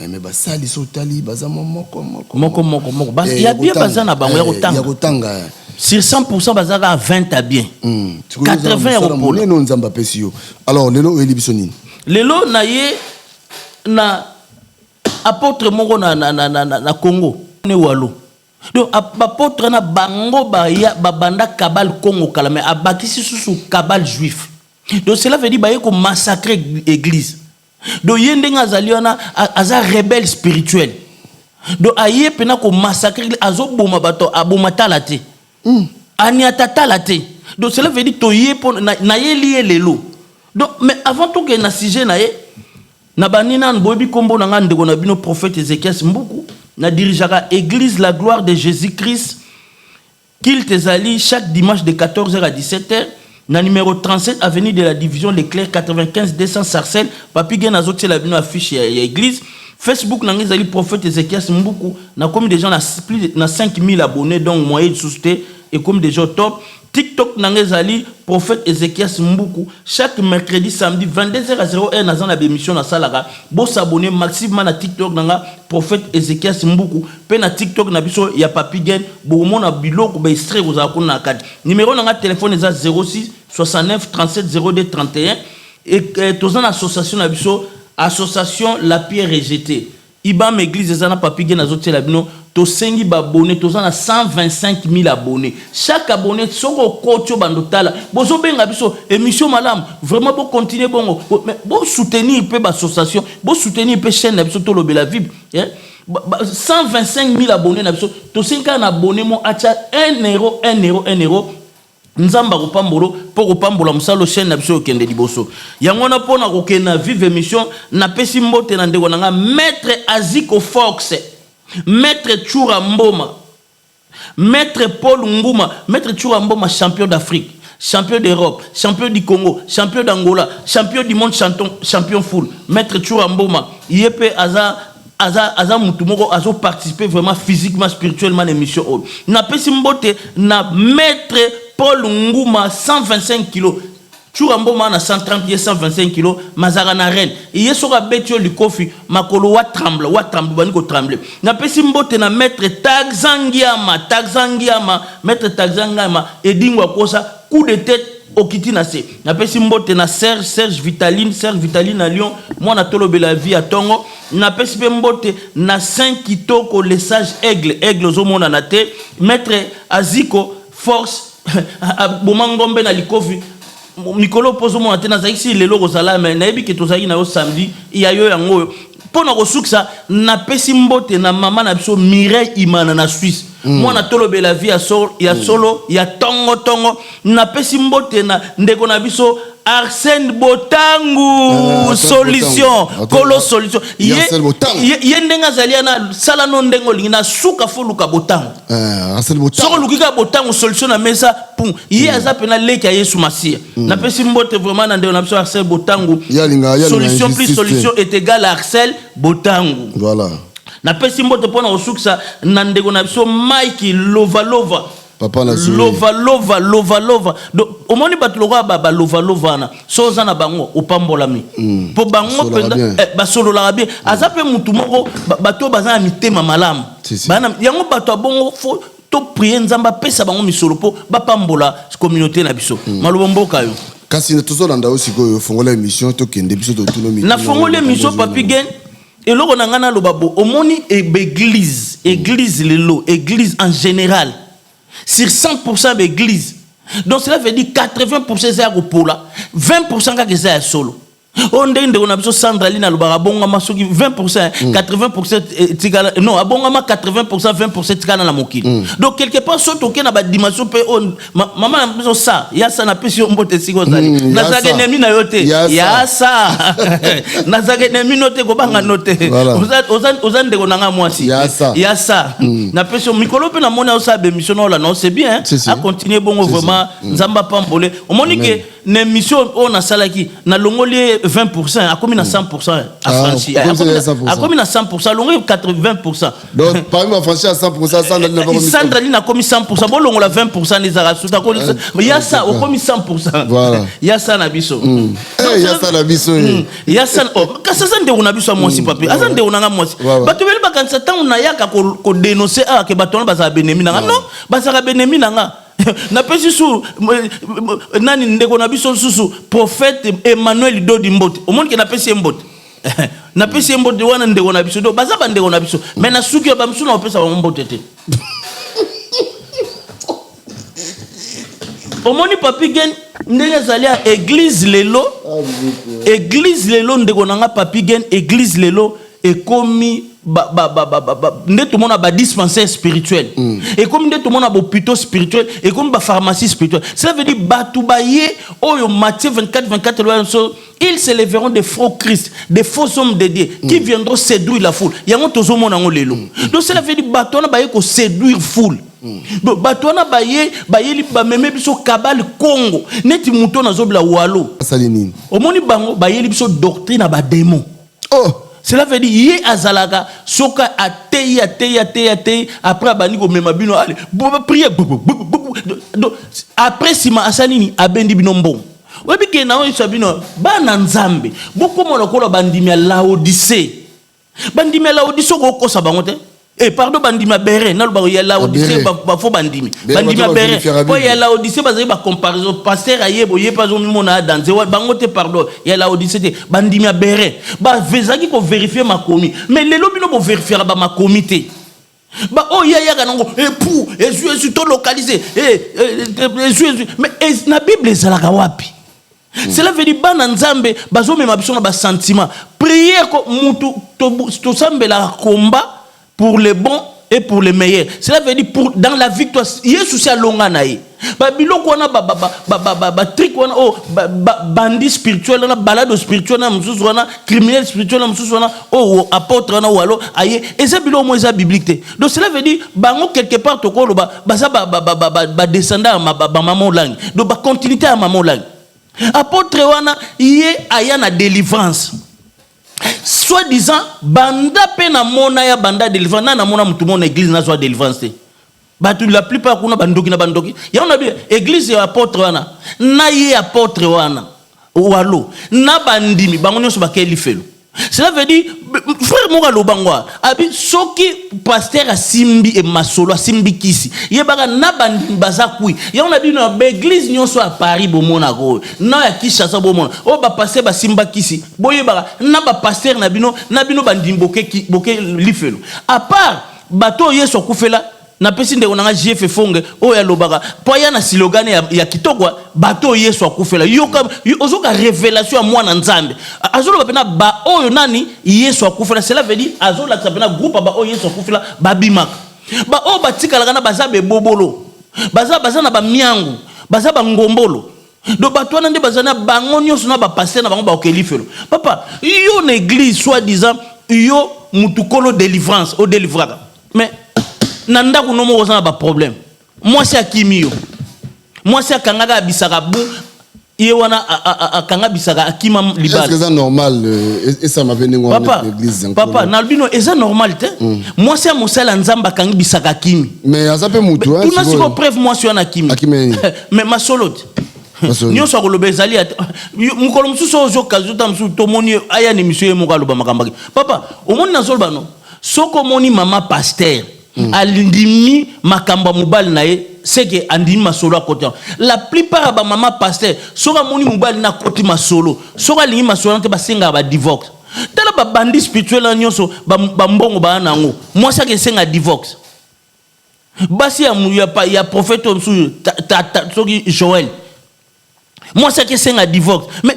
Mais basali, so otali, baza mwa moko moko. Moko moko moko. Ya bien baza na bango ya kotanga. Ya kotanga. Sur 100, baza kaka 20 à bien, 80 ya kopola. Monene oyo Nzambe apesi yo. Alors lelo oyeli biso nini? Lelo na ye na apôtre moko na Congo ne walo. Donc baapôtre na bango baya babanda kabbale Congo kala, mais abakisi susu kabbale juif. Donc cela veut dire baye komassacre église. Donc ye ndenge azali wana, aza rebelle spirituel. Donc aye mpena komassacre, azoboma bato, aboma tala te, aniata tala te. Donc cela veut dire toye mpo nayeli ye lelo. Donc mais avant tokende na sujet na ye, na bani nanu boyebi nkombo na ngai, ndeko na bino prophète Ézéchias Mbuku. Nadirigeaka église La Gloire de Jésus Christ. Culte ezali chaque dimanche de 14h à 17h na numéro 37, avenue de la Division Leclerc, 95 200 Sarcelles. Papi Gen azotiela bino affiche ya église. Facebook na ngai ezali prophète Ézéchias Mbuku. Nakomi déjà na plus na 5000 abonnés, donc moyen lisusu te, ekomi déjà au top. TikTok na ngai ezali prophète Ézéchias Mbuku. Chaque mercredi, samedi, 22h à 0h, naza na bémission nasalaka. Bosabone massivement na TikTok na nga, prophète Ézéchias Mbuku, mpe na TikTok na biso ya Papi Gen. Bokomona biloko baextrait kozala kuna na kati. Numéro na nga telefone eza 06 69 37 02 31. Et toza na association na biso, association La Pierre Rejetée, IBAM. Église eza na Papi Gen azotiela bino. Tosengi baabonné, toza na 125 000 abonnés. Chaque abonné, soki okoti, obanda otala, bozobenga biso émission malamu, vraiment bocontinue bongo. Mais bosoutenir mpe baassociation, bosoutenir mpe chaîne na biso Tolobela Vie, 125 000 abonnés na biso. Tosengi kaka na abonné mo atya 1 euro, 1 euro, 1 euro. Nzambe akopambola mpo kopambola mosala, chaîne na biso okende liboso. Yango wana, mpo na kokende na vive émission, napesi mbote na ndeko na nga maître Aziko Fox, maître Chura Mboma, maître Paul Nguma. Maître Chura Mboma, champion d'Afrique, champion d'Europe, champion du Congo, champion d'Angola, champion du monde, champion, champion full. Maître Chura Mboma, ye mpe aza mutu moko azoparticiper vraiment physiquement, spirituellement na émission oyo. Napesi mbote na maître Paul Nguma, 125 kilo. Chura Mboma na 130, ye 125 kilo, mazaka na reine. Ye soki abeti yo likofi, makolo wa tremble, wa tremble, bandi kotremble. Napesi mbote na maître Taxangiama, Taxangiama, maître Taxangiama edingo akosa coup de tête. okiti na se. Napesi mbote na Serge, Serge Vitaline, Serge Vitaline na Lyon, mwana tolobela vie ya tongo. Napesi pe mbote na Saint Kitoko le sage aigle, aigle ozomonana te. Maître Aziko force aboma ngombe na likofi mikolo mpo ozomona te. Nazalaki si lelo kozala, mais nayebi ke tozalaki na yo samedi ya yo yango oyo. Mpo na kosukisa, napesi mbote na mama na biso Mireille Imana na Suisse, mwana tolobela vie ya, so, ya solo ya tongo tongo. Napesi mbote na ndeko na biso Arsène Botangu, Ah, solution Botangu. kolo solution. Ye, Arsène Botangu. ye ndenge azali wana, sala no ndenge olingi, na suka fo luka Botangu. Arsène Botangu. Soko oluki kaka Botangu, solution na mesa pum. Ye aza mpena leki ya Yesu Masiya. Napesi mbote vraiment na ndeko na biso Arsène Botangu. Yalinga Solution plus injustice te. solution est égal à Arsène Botangu. Voilà. Napesi mbote mpona kosukisa na ndeko na biso Mike Lovalova. Papa na Zoé. Lova lova lova lova. Donc omoni bato lokola balovalova wana, so oza na bango opambolami, mpo bango Basololaka mpenza bien. basololaka bien. Aza mpe mutu moko, bato oyo baza na mitema malamu. Yango bato ya bongo, faut toprier Nzambe apesa bango misolo mpo bapambola communauté na biso. Maloba mboka yo. Kasi tozolanda yo sikoyo, fongola émission, tokende biso totuna mituna. Nafongoli émission, Papi Gen. Eloko na ngai naloba bo, omoni baéglise, église lelo, église en général, sur 100 baéglise, donc cela veut dire 80 eza ya kopola, 20 kaka eza ya solo. Oyo ndenge ndeko na biso Sandra Lina alobaka, abongama soki 20, 80 etikala. Non, abongama 80, 20 etikala na mokili. Donc quelque part so toke na badimension mpe oyo mama na biso sa ya sa, napesi yo mbote esika ozali. Nazalaka ya sa. ennemi na yo te. Ya sa. Ya sa, nazalaka ennemi no te, kobanga no te. Oza ndeko na nga mwasi. Ya sa. Ya sa, napesi yo mikolo mpe namoni osala bémission na olanda, c'est bien. Si, si. Acontinue bongo. Si, si. Vraiment, Nzambe apambole. Omoni ke na émission oyo nasalaki, nalongoli ye 20, akomi na 100. Afranchi. Ah, akomi na 100%. Akomi na 100, alongoli 80. Donc parmi bafranchi à 100, Sandra Lina bakomi Sandra Lina akomi 100. Bolongola 20 nde ezalaka suta. Ya sa okomi 100. Ya sa na biso. Eh, ya sa na biso ye. Ya sa, oh, kasi aza ndeko na biso ya mwasi, papi. Aza ndeko na nga mwasi. Bato ebele bakanisa ntango nayaka kodénoncer awa ke bato wana bazala benemi na nga. Non, bazalaka benemi na nga. Napesi su nani, ndeko na biso susu prophète Emmanuel Dodi mbote. Omoni ke napesi ye mbote, napesi ye mbote wana, ndeko na biso. Donc baza bandeko na biso, mais na suki ya bamisu na kopesa bango mbote te. Omoni Papi Gen, ndenge ezali ya église lelo, église lelo, ndeko na nga Papi Gen, église lelo ekomi nde tomona badispensaire spirituel, ekomi nde tomona bahôpitaux spirituel, ekomi bapharmacie spirituelle. Cela veut dire bato baye oyo Matthieu 24 24 eloba biso: ils se lèveront des faux Christ, des faux hommes de Dieu qui viendront séduire la foule. Yango tozomona yango lelo. Donc cela veut dire bato wana baye koséduire foule. Donc bato wana baye, bayeli, bameme biso kabale Congo neti moto nazobela walo. Asali nini? Omoni bango bayeli biso doctrine ya badémon. Oh. Cela veut dire ye azalaka soki ateyi, ateyi, ateyi, ateyi, après abandi komema bino, ale prier. Donc après nsima asali nini? Abendi bino mbongo. Oyebi ke na oyebisa bino, bana Nzambe, bokóma lokola bandimi ya Laodicée. Bandimi ya Laodicée, okokosa bango te. Eh, pardon, bandimi ya Bere, nalobaka ya Laodicée. Bere. Bafo bandimi. Bere, bandimi ya bato Bere bavérifiaka mpo Bible. ya Laodicée bazali bacomparaison, pasteur ayebo ye mpe azomimona ya danse bango te. Pardon, ya Laodicée te, bandimi ya Bere bazalaki kovérifier makomi. Mais lelo bino bovérifiaka bamakomi te. Ba oyo yayaka nango epu ezwi, ezwi, tolocaliser ezwi, ezwi, mais na Bible ezalaka wapi? Cela veut dire bana Nzambe bazomema biso na basentiment. Prière ko mutu tosambelaka combat pour le bon et pour le meilleur. Cela veut dire pour dans la victoire, Yesu si alonga na ye babiloko wana, batruc wana oyo bandi spirituel wana, balade spirituel wana mosusu wana, criminel spirituel wana mosusu wana, oyo apôtre wana oyo alo aye, eza biloko mo eza biblique te. Donc cela veut dire bango quelque part tokoloba baza badescendant ya bamama Olangi, donc bacontinuité ya mama Olangi. Apôtre wana ye aya na délivrance soi-disant. Banda mpe namona ya banda délivrance na namona motu moko na église nazwa délivrance te. Bato la plupart kuna bandoki na bandoki. Yango na bi église ya apôtre wana na ye apôtre wana walo na bandimi bango nyonso bakei lifelo. Cela veut dire, frère moko aloba ngo abi soki pasteur asimbi e masolo asimbi kisi yebaka na bandimi baza kui yango na bino ba église nyonso ya Paris bomonaka oyo na ya Kinshasa bomona oyo ba pasteur basimba kisi boyebaka na ba pasteur na bino na bino bandimi boke, boke lifelo à part bato oyo Yesu akufela. Napesi ndeko na nga JF Efonge oyo alobaka po aya na slogan ya, ya kitoko bato oyo Yesu akufela. Yoka ozoka revelation ya mwana Nzambe. Azoloba pena ba oyo nani Yesu akufela. Cela veut dire azolakisa pena groupe ba oyo Yesu akufela babimaka. Ba oyo batikalaka na baza bebobolo. Baza baza na ba miangu, baza ba ngombolo. Donc bato wana nde baza na bango nyonso na ba pasteur na bango bakoke lifelo. Papa, yo na église soit disant yo mutu kolo délivrance, o délivraka. Mais na ndako no moko oza na ba problème. Mwasi akimi yo. Mwasi akangaka abisaka bu ye wana akanga bisaka akima libala. Est-ce que eza normal euh, esama pe ndenge wana na église ya Papa, na bino eza normal te. Mm. Mwasi ya mosala Nzambe akangi bisaka akimi. Mais aza pe mutu hein. Tuna siko preuve mwasi wana akimi. Akimi. Mais masolo te. Nyonso akoloba ezali mokolo mosusu oyo ozoka zota mosusu tomoni aya na émission ye moko aloba makambo papa omoni nazoloba no Soki omoni mama pasteur andimi makambo ya mobali na ye seke andimi masolo akoti yango. La plupart ya ba mama pasteur soki amoni mobali na akoti masolo soki alingi masolo wana te basengaka ba divorce. Tala ba bandit spirituel wana nyonso ba mbongo baa na yango mwasi ake senga divorce. Basi ya, ya, ya prophète oyo mosusu soki Joël mwasi ake senga divorce mais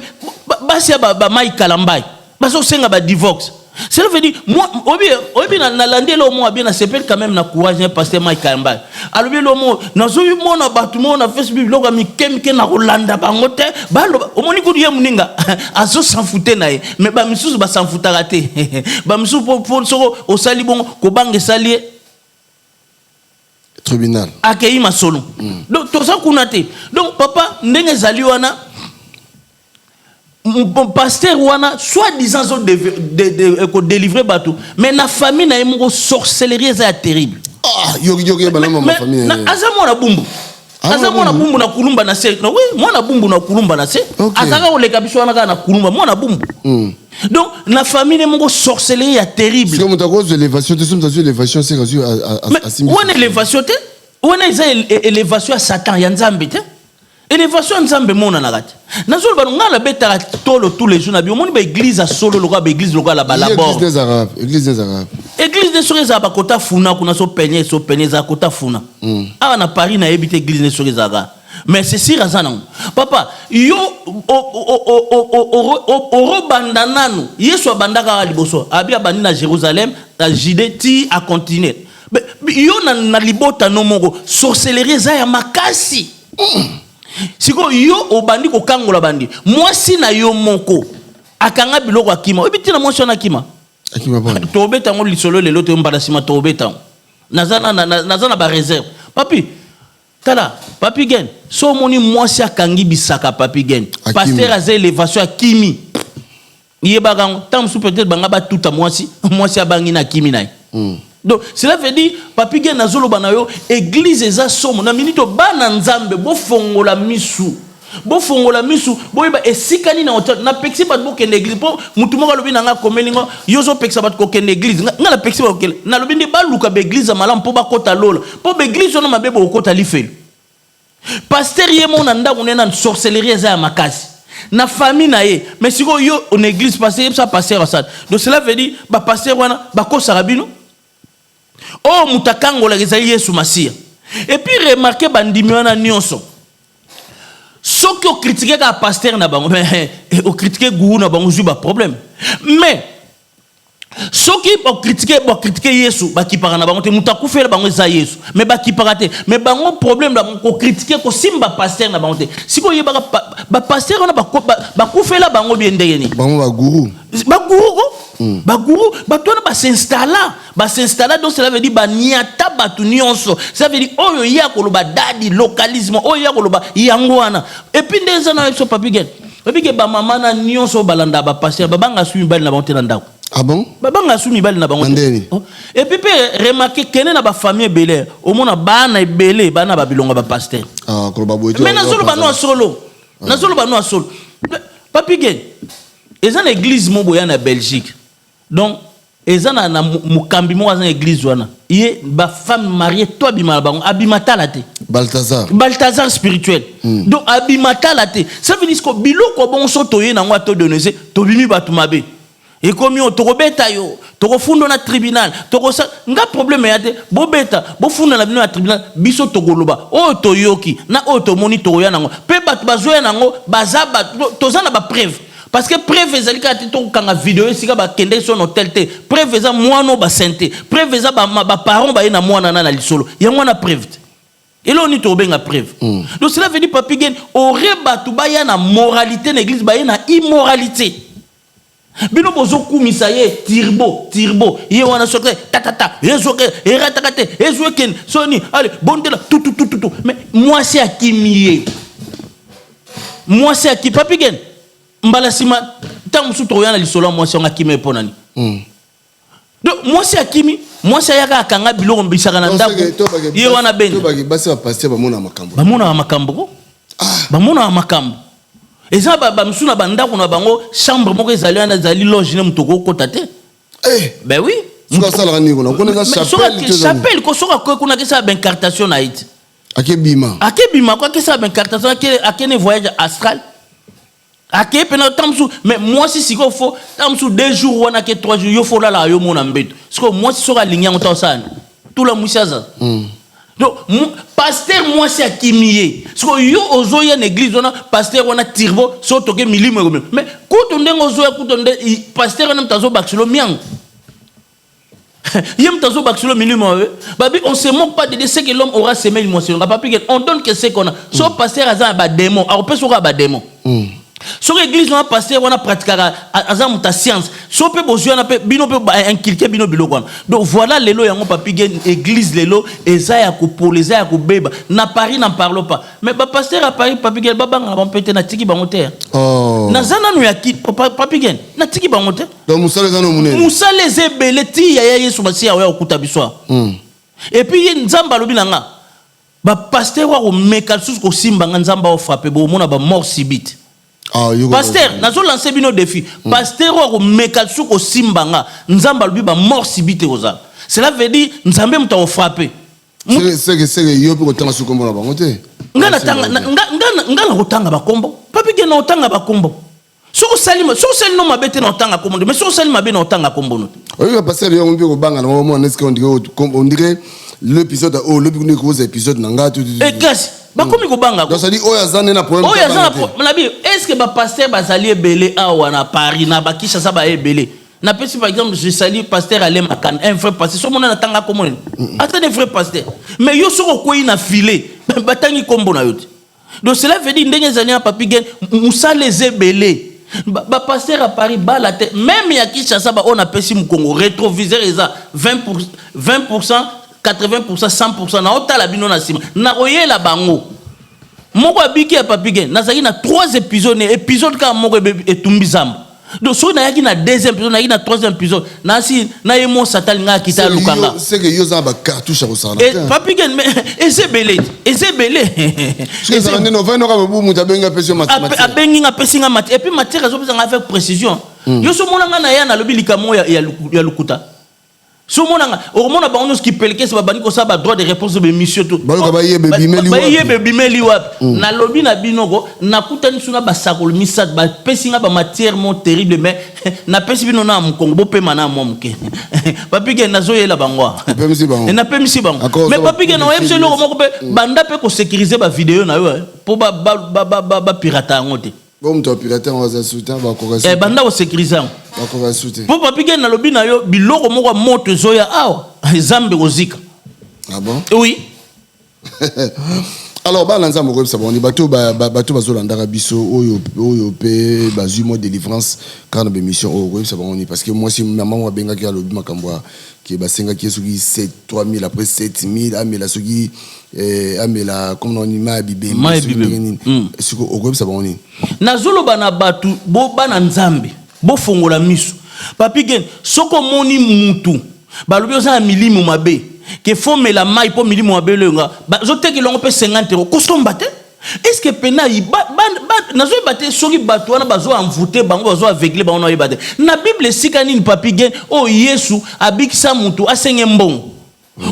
basi ya ba, ba Mike Kalambay bazosenga ba divorce. Cela veut dire moi oyebi oyebi na nalandi eloko moko bien nasepeli quand même na courage na pasteur Mike Kalambay alobi eloko moko nazoyi mona bato moko na Facebook biloko ya mike mike na kolanda bango te baloba omoni kutu ye moninga azo s'enfouter na ye mais ba misusu ba s'enfoutaka te ba misusu po soko osali bongo kobanga esali ye tribunal akeyi masolo mm. Donc toza kuna te. Donc papa ndenge ezali wana pasteur wana soit disant azo kodélivre bato mais na famille na ye moko sorcellerie eza ya terrible. Ah, yoki yoki yeba na famille aza mwana bumbu. Ah, aza mwana bumbu na kulumba na se. Oui, mwana bumbu na kulumba na se. Okay. Azaka koleka biso wana kaka na kulumba mwana bumbu. Donc na famille ne moko sorcellerie ya terrible. Soki moto akozwa élévation te, soki moto azwi élévation seka azwi asimbi. Wana élévation te, wana eza élévation ya Satan ya Nzambe te. Élévation ya Nzambe emonanaka te. Nazoloba ngai nabetaka tolo tous les jours na bi omoni ba église ya solo lokola ba église lokola la balabor. Église ezalaka église ezalaka. Église nde soki ezalaka bakota funa kuna so penye so penye ezalaka kota funa. Awa na Paris nayebi te église nde soki ezalaka. Mais c'est sûr aza nango. Papa, yo orobanda nanu. Yesu abandaka kaka liboso. Abi abandi na Jérusalem, na Judée ti a continuer. Yo na, na libota no moko sorcellerie eza ya makasi. Sikoyo yo obandi kokangola bandi. Mwasi na yo moko akanga biloko akima. Oyebi tina mwasi wana akima? Akima pona. Tobeta yango lisolo lelo te mbala sima tobeta yango. Naza na, na, naza na ba réserve. Papi, Tala papy gen soki omoni mwasi akangi bisaka papy gen pasteur aza elevation akimi yebaka yango ntango mosusu peut-être banga batuta mwasi mwasi abangi na akimi na ye mm. Donc cela veut dire papy gen nazoloba na yo église eza somo na minute bana nzambe bofongola misu Bofongola misu boyeba esika nini na hotel. Napekisi bato bokende eglise po mutu moko alobi na nga akomeli nga yo ozopekisa bato kokende eglise. Nga napekisi bato kokende. Nalobi nde baluka ba eglise ya malamu po bakota lola. Po ba eglise wana mabe bokokota lifelo. Pasteur ye moko na ndako ne na sorcellerie eza ya makasi. Na famille na ye. Mais sikoyo yo na eglise pasteur yebisa pasteur asala. Donc cela veut dire ba pasteur wana bakosaka bino. Oyo moto akangolaka ezali Yesu Masiya. Et puis remarquez bandimi wana nyonso. Soki o critiquer kaka pasteur na bango, mais o critiquer gourou na bango ozui ba problème. Mais soki ba critiquer ba critiquer Yesu, bakipaka na bango te, moto akufela bango eza Yesu. Mais bakipaka te. Mais bango problème na bango ko critiquer ko simba pasteur na bango te. Sikoyo oyebaka ba pasteur wana bakufela bango bien ndenge nini? Bango ba gourou. Ba gourou ko? Mm. Ba gourou bato wana ba s'installa, ba s'installa donc cela veut dire ba niata bato nyonso. Ça veut dire oyo ye akoloba dadi localisme, oyo ye akoloba yango wana. Et puis nde eza na biso papi gen. Oyebi ke ba mama na nyonso oyo balanda ba pasteur babanga su mibali na bango te na ndako. Ah bon? Babanga su mibali na bango te. Oh. Et puis pe remarquer kende na ba famille ebele, omona bana ebele bana ba bilonga ba pasteur. Ah, koloba boye te. Mais nazoloba no solo. Nazoloba no solo. Papi gen. Eza na église moko boya na Belgique. Donc eza na, na mokambi moko aza na église wana. Ye ba femme mariée to abima na bango, abima tala te. Balthazar. Balthazar spirituel. Donc abima tala te. Ça veut dire que biloko bongo so toye nango ato donese, tobimi bato mabe. Ekomi oyo tokobeta yo, tokofunda na tribunal, tokosa nga problème ya te, bobeta, bofunda na bino na tribunal, biso tokoloba oyo toyoki na oyo tomoni tokoya nango. Pe bato bazoya nango baza bato, toza na ba preuve. Parce que preuve ezali kaka te tokokanga video esika bakendeki so na hotel te. Preuve eza mwana oyo basente. Preuve eza ba, ba parents baye na mwana na na lisolo. Yango wana preuve te. Eloko nini tokobenga preuve? Donc cela veut dire Papi Gen aurait bato baya na moralité na église, baye na immoralité. Bino bozokumisa ye turbo turbo ye wana soki tatata ezoke erataka te ezo ekende soni ale bondela tututututu mais mwasi akimi ye mwasi aki Papi Gen mbala nsima ntango mosusu tokoya na lisolo ya mwasi yango akimi ye mpo nani. Donc mwasi akimi, mwasi ayaka akanga biloko mbisaka na ndako ye wana benda. Basi ba pasteur bamona makambo. Bamonaka makambo ko. Bamonaka makambo. Eza ba ba mosusu na ba ndako na bango chambre moko ezali wana ezali loge ne moto okokota te. Ben oui. Soki asalaka nini kuna? Kuna eza chapelle to eza nini? Chapelle ko soki akoki kuna akesala ba incartation na ye te. Akebima. Akebima ko akesala ba incartation ake akene voyage astral. Akei pena ntango mosusu mais mwasi sikoyo fo ntango mosusu 2 jours wana ake 3 jours yo fo olalaka yo mona mbeto sikoyo mwasi soki alingi yango ntango osala nini tula mwisi aza donc pasteur mwasi akimi ye sikoyo yo ozoya na église wana pasteur wana turbo soki toke milimo ekomema mais kutu ndenge ozoya kutu nde pasteur wana moto azobakiselo miango ye moto azobakiselo milimo mabe. Babi on se moque pas de Dieu, ce que l'homme aura semé il moissonnera. Papi Gen, on donne que ce qu'on a. So pasteur aza na ba démon akopesa oka ba démon. Soki église wana pasteur wana pratikaka aza moto ya science, so mpe bozwi wana mpe bino mpe ba inculquer bino biloko wana. Donc voilà lelo yango Papi Gen, église lelo eza ya kopola, eza ya kobeba. Na Paris n'en parlons pas. Mais ba pasteur ya Paris Papi Gen babangaka bango mpe te, natiki bango te. Oh. Naza nanu ya ki Papi Gen, natiki bango te. Donc mosala eza no monene. Mosala eza ebele ti yaya Yesu Masiya oya kokuta biso awa. Et puis ye Nzambe alobi na nga ba pasteur oyo akomeka lisusu kosimba nga Nzambe ao frapper bokomona ba mort subite. Ah, yo Pasteur, nazo lancer bino défi. Pasteur oyo akomeka lisusu kosimba nga Nzambe alobi ba mort subite ekozala. Cela veut dire Nzambe moto ako frapper. Seke seke seke yo pe kotanga su kombo na bango te. Nga natanga nga nga nga nakotanga ba kombo. Papi ke na otanga ba kombo. Soki osali soki osali no mabe te na otanga kombo mais soki osali mabe na otanga kombo no te. Oyoka pasteur yango mpe kobanga na mwa nesi on dirait on dirait l'épisode oyo lobi kuna ekoza épisode na nga tout. Et kasi bakomi kobanga ko. Donc ça dit oyo aza nde na problème. Oyo aza na na bi est-ce que ba pasteur bazali ebele awa na Paris na ba Kinshasa ba ebele. Napesi par exemple je salue pasteur Alain Makanda un vrai pasteur soki mona natanga kombo nini ata ne vrai pasteur mais yo soki okwei na filet batangi kombo na yo te. Donc cela veut dire ndenge ezali na Papi Gen musala eza ebele. Ba, ba pasteur à Paris bala te même ya Kinshasa ba oyo napesi mukongo rétroviseur eza 20 20% 80% 100% na otala bino na sima nakoyela bango moko abiki ya Papi Gen nazalaki na 3 épisodes ne épisode kaka moko etumbi zamba. Donc soki nayaki na deuxième épisode nayaki na troisième épisode nasi na ye mo satan alingaka akita aluka nga. C'est que yo oza na ba cartouche ya kosakana te. Papi Gen mais eza ebele eza ebele. Soki ezala nde novandi noka bobu moto abengi apesi yo matière. Abengi nga apesi nga matière et puis matière azopesa nga avec précision. Yo so omona nga na ya nalobi likambo ya lokuta. So omona nga okomona bango nyonso kipelekese babandi kosala ba droit de réponse ba émission tout. Bayoka bayeba ebimeli wapi. Bayeba ebimeli wapi. Nalobi na bino ko nakutani su na basakoli misato bapesi nga ba matière mo terrible mais napesi bino na mokongo bopema na mwa moke. Papi Gen nazoyela bango awa. Opemisi bango. Napemisi bango. Mais Papi Gen oyebisi eloko moko mpe banda mpe kosécuriser ba video na yo mpo ba pirata yango te. Bon moto ya pirate yango aza su te bakoka su Eh, banda kosécuriser yango. Bakoka su te. Mpo Papi Gen nalobi na yo biloko moko ya moto ezoya awa Nzambe kozika. Ah bon? Oui. Alors bana Nzambe okoyebisa bango nini? Bato bato bazolandaka biso oyo oyo mpe bazwi mwa délivrance kaka na baémission oyo okoyebisa bango nini? Parce que mwasi mama moko abengaki alobi makambo ya ke basengaki ye soki 7 3000 après 7000 amela soki eh, amela comme na nini mai ya bibembe Mai ya soki bibembe. ndenge nini. Siko okoyebisa bango nini? Nazoloba na bato bo bana Nzambe bofongola miso. Papi Gen soki omoni mutu balobi oza na milimo mabe ke faut mela mayi po milimo mabe elonga bazotekela yango pe 50 euros kosomba te. Est ce que pena nazoyeba te soki bato wana bazo envoûte bango, bazo aveugle bango, naoyeba te. Na Bible esika nini, Papi Gen, oyo Yesu abikisa motu asenge mbongo,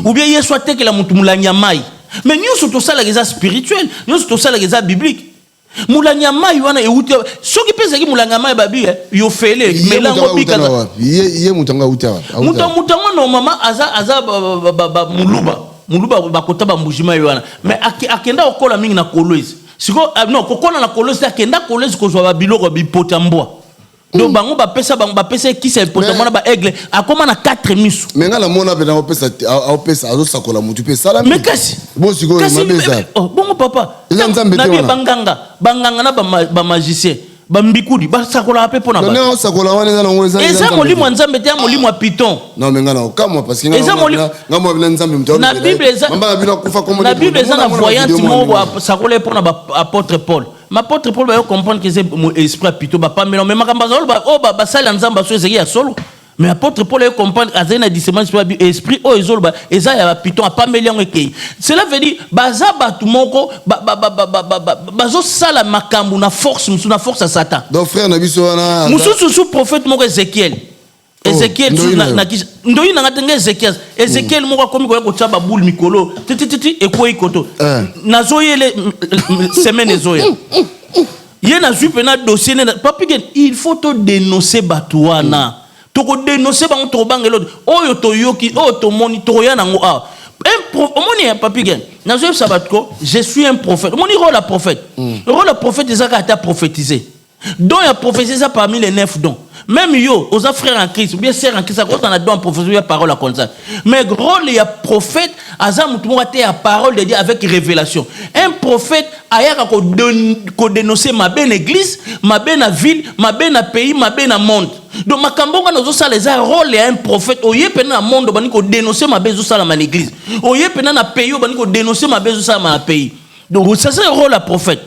ou bien Yesu atekela motu molangi ya mai? Mais nyonso tosalaka eza spirituel, nyonso tosalaka eza biblique. Molangi ya mai wana euti, soki mpe ezalaki molangi ya mai, babi yo fele melango bika. Ye moto yango auti awa? Moto yango normalement aza moluba, moluba bakota bambujima ye wana, mais akenda kokola mingi na Kolwezi. Siko non, kokola na Kolwezi te, akenda Kolwezi kozwa babiloko bipota mbwa. Donc bango bapesa, bango bapesa ekisi ya epota mwana baaigle, akóma na 4 miso. Mais ngai namona mpe aopesa, aopesa, azosakola motu mpe esalami. Mais kasi Bon, sikoyo mabe eza? Oh, bongo papa. Eza Nzambe te wana. Banganga, banganga na bamagicien, bambikudi basakolaka mpe mpo na bato. Osakola wana eza nango. Eza molimo ya Nzambe te, ya molimo ya python. Non, mais ngai na okamwa parce que nga mwa bina Nzambe moto. Na Bible eza, na Bible eza na voyante moko asakola ye mpo na baapôtre Paul. Ma apôtre Paul bayo comprendre que eza esprit ya python, bapambela. Mais makambo azaloba oyo basali ya Nzambe aso ezali ya solo, mais apôtre Paul ayo comprendre, azali na discernement, esprit oyo ezoloba eza ya bapython, apambeli yango, ekei. Cela veut dire baza bato moko bazosala makambo na force mosusu, na force ya Satan. Donc frère na biso wana Mosusu su prophète moko, Ezekiel, Ezekiel ndoyi nanga te nga Ezekiel, Ezekiel moko akomi koya kotia babule mikolo titititi, ekwei koto. Nazoyele semaine ezoya, ye nazwi mpena dossier ne. Papi, il faut todénoncer bato wana. Tokodénoncer bango, tokobanga eloko oyo toyoki, oyo tomoni, tokoya nango awa. Omoni, Papi Gen, nazoyebisa bato ko je suis un prophète. Omoni rôle ya prophète? Rôle ya prophète eza kaka ata prophétiser. Don ya prophétie eza parmi les neuf dons. Même yo oza frère en Christ ou bien sœur en Christ, akozala na don ya prophétie ou bien parole ya connaissance. Mais rôle ya prophète aza motu moko ate ya parole de Dieu avec révélation. Un prophète ayaka kodénoncer mabe na église, mabe na ville, mabe na pays, mabe na monde. Donc makambo nga nazosala eza rôle ya un prophète. Oye mpena na monde, obandi kodénoncer mabe ezosalama na église. Oye mpena na pays, obandi kodénoncer mabe ezosalama na pays. Donc ça, c'est rôle ya prophète.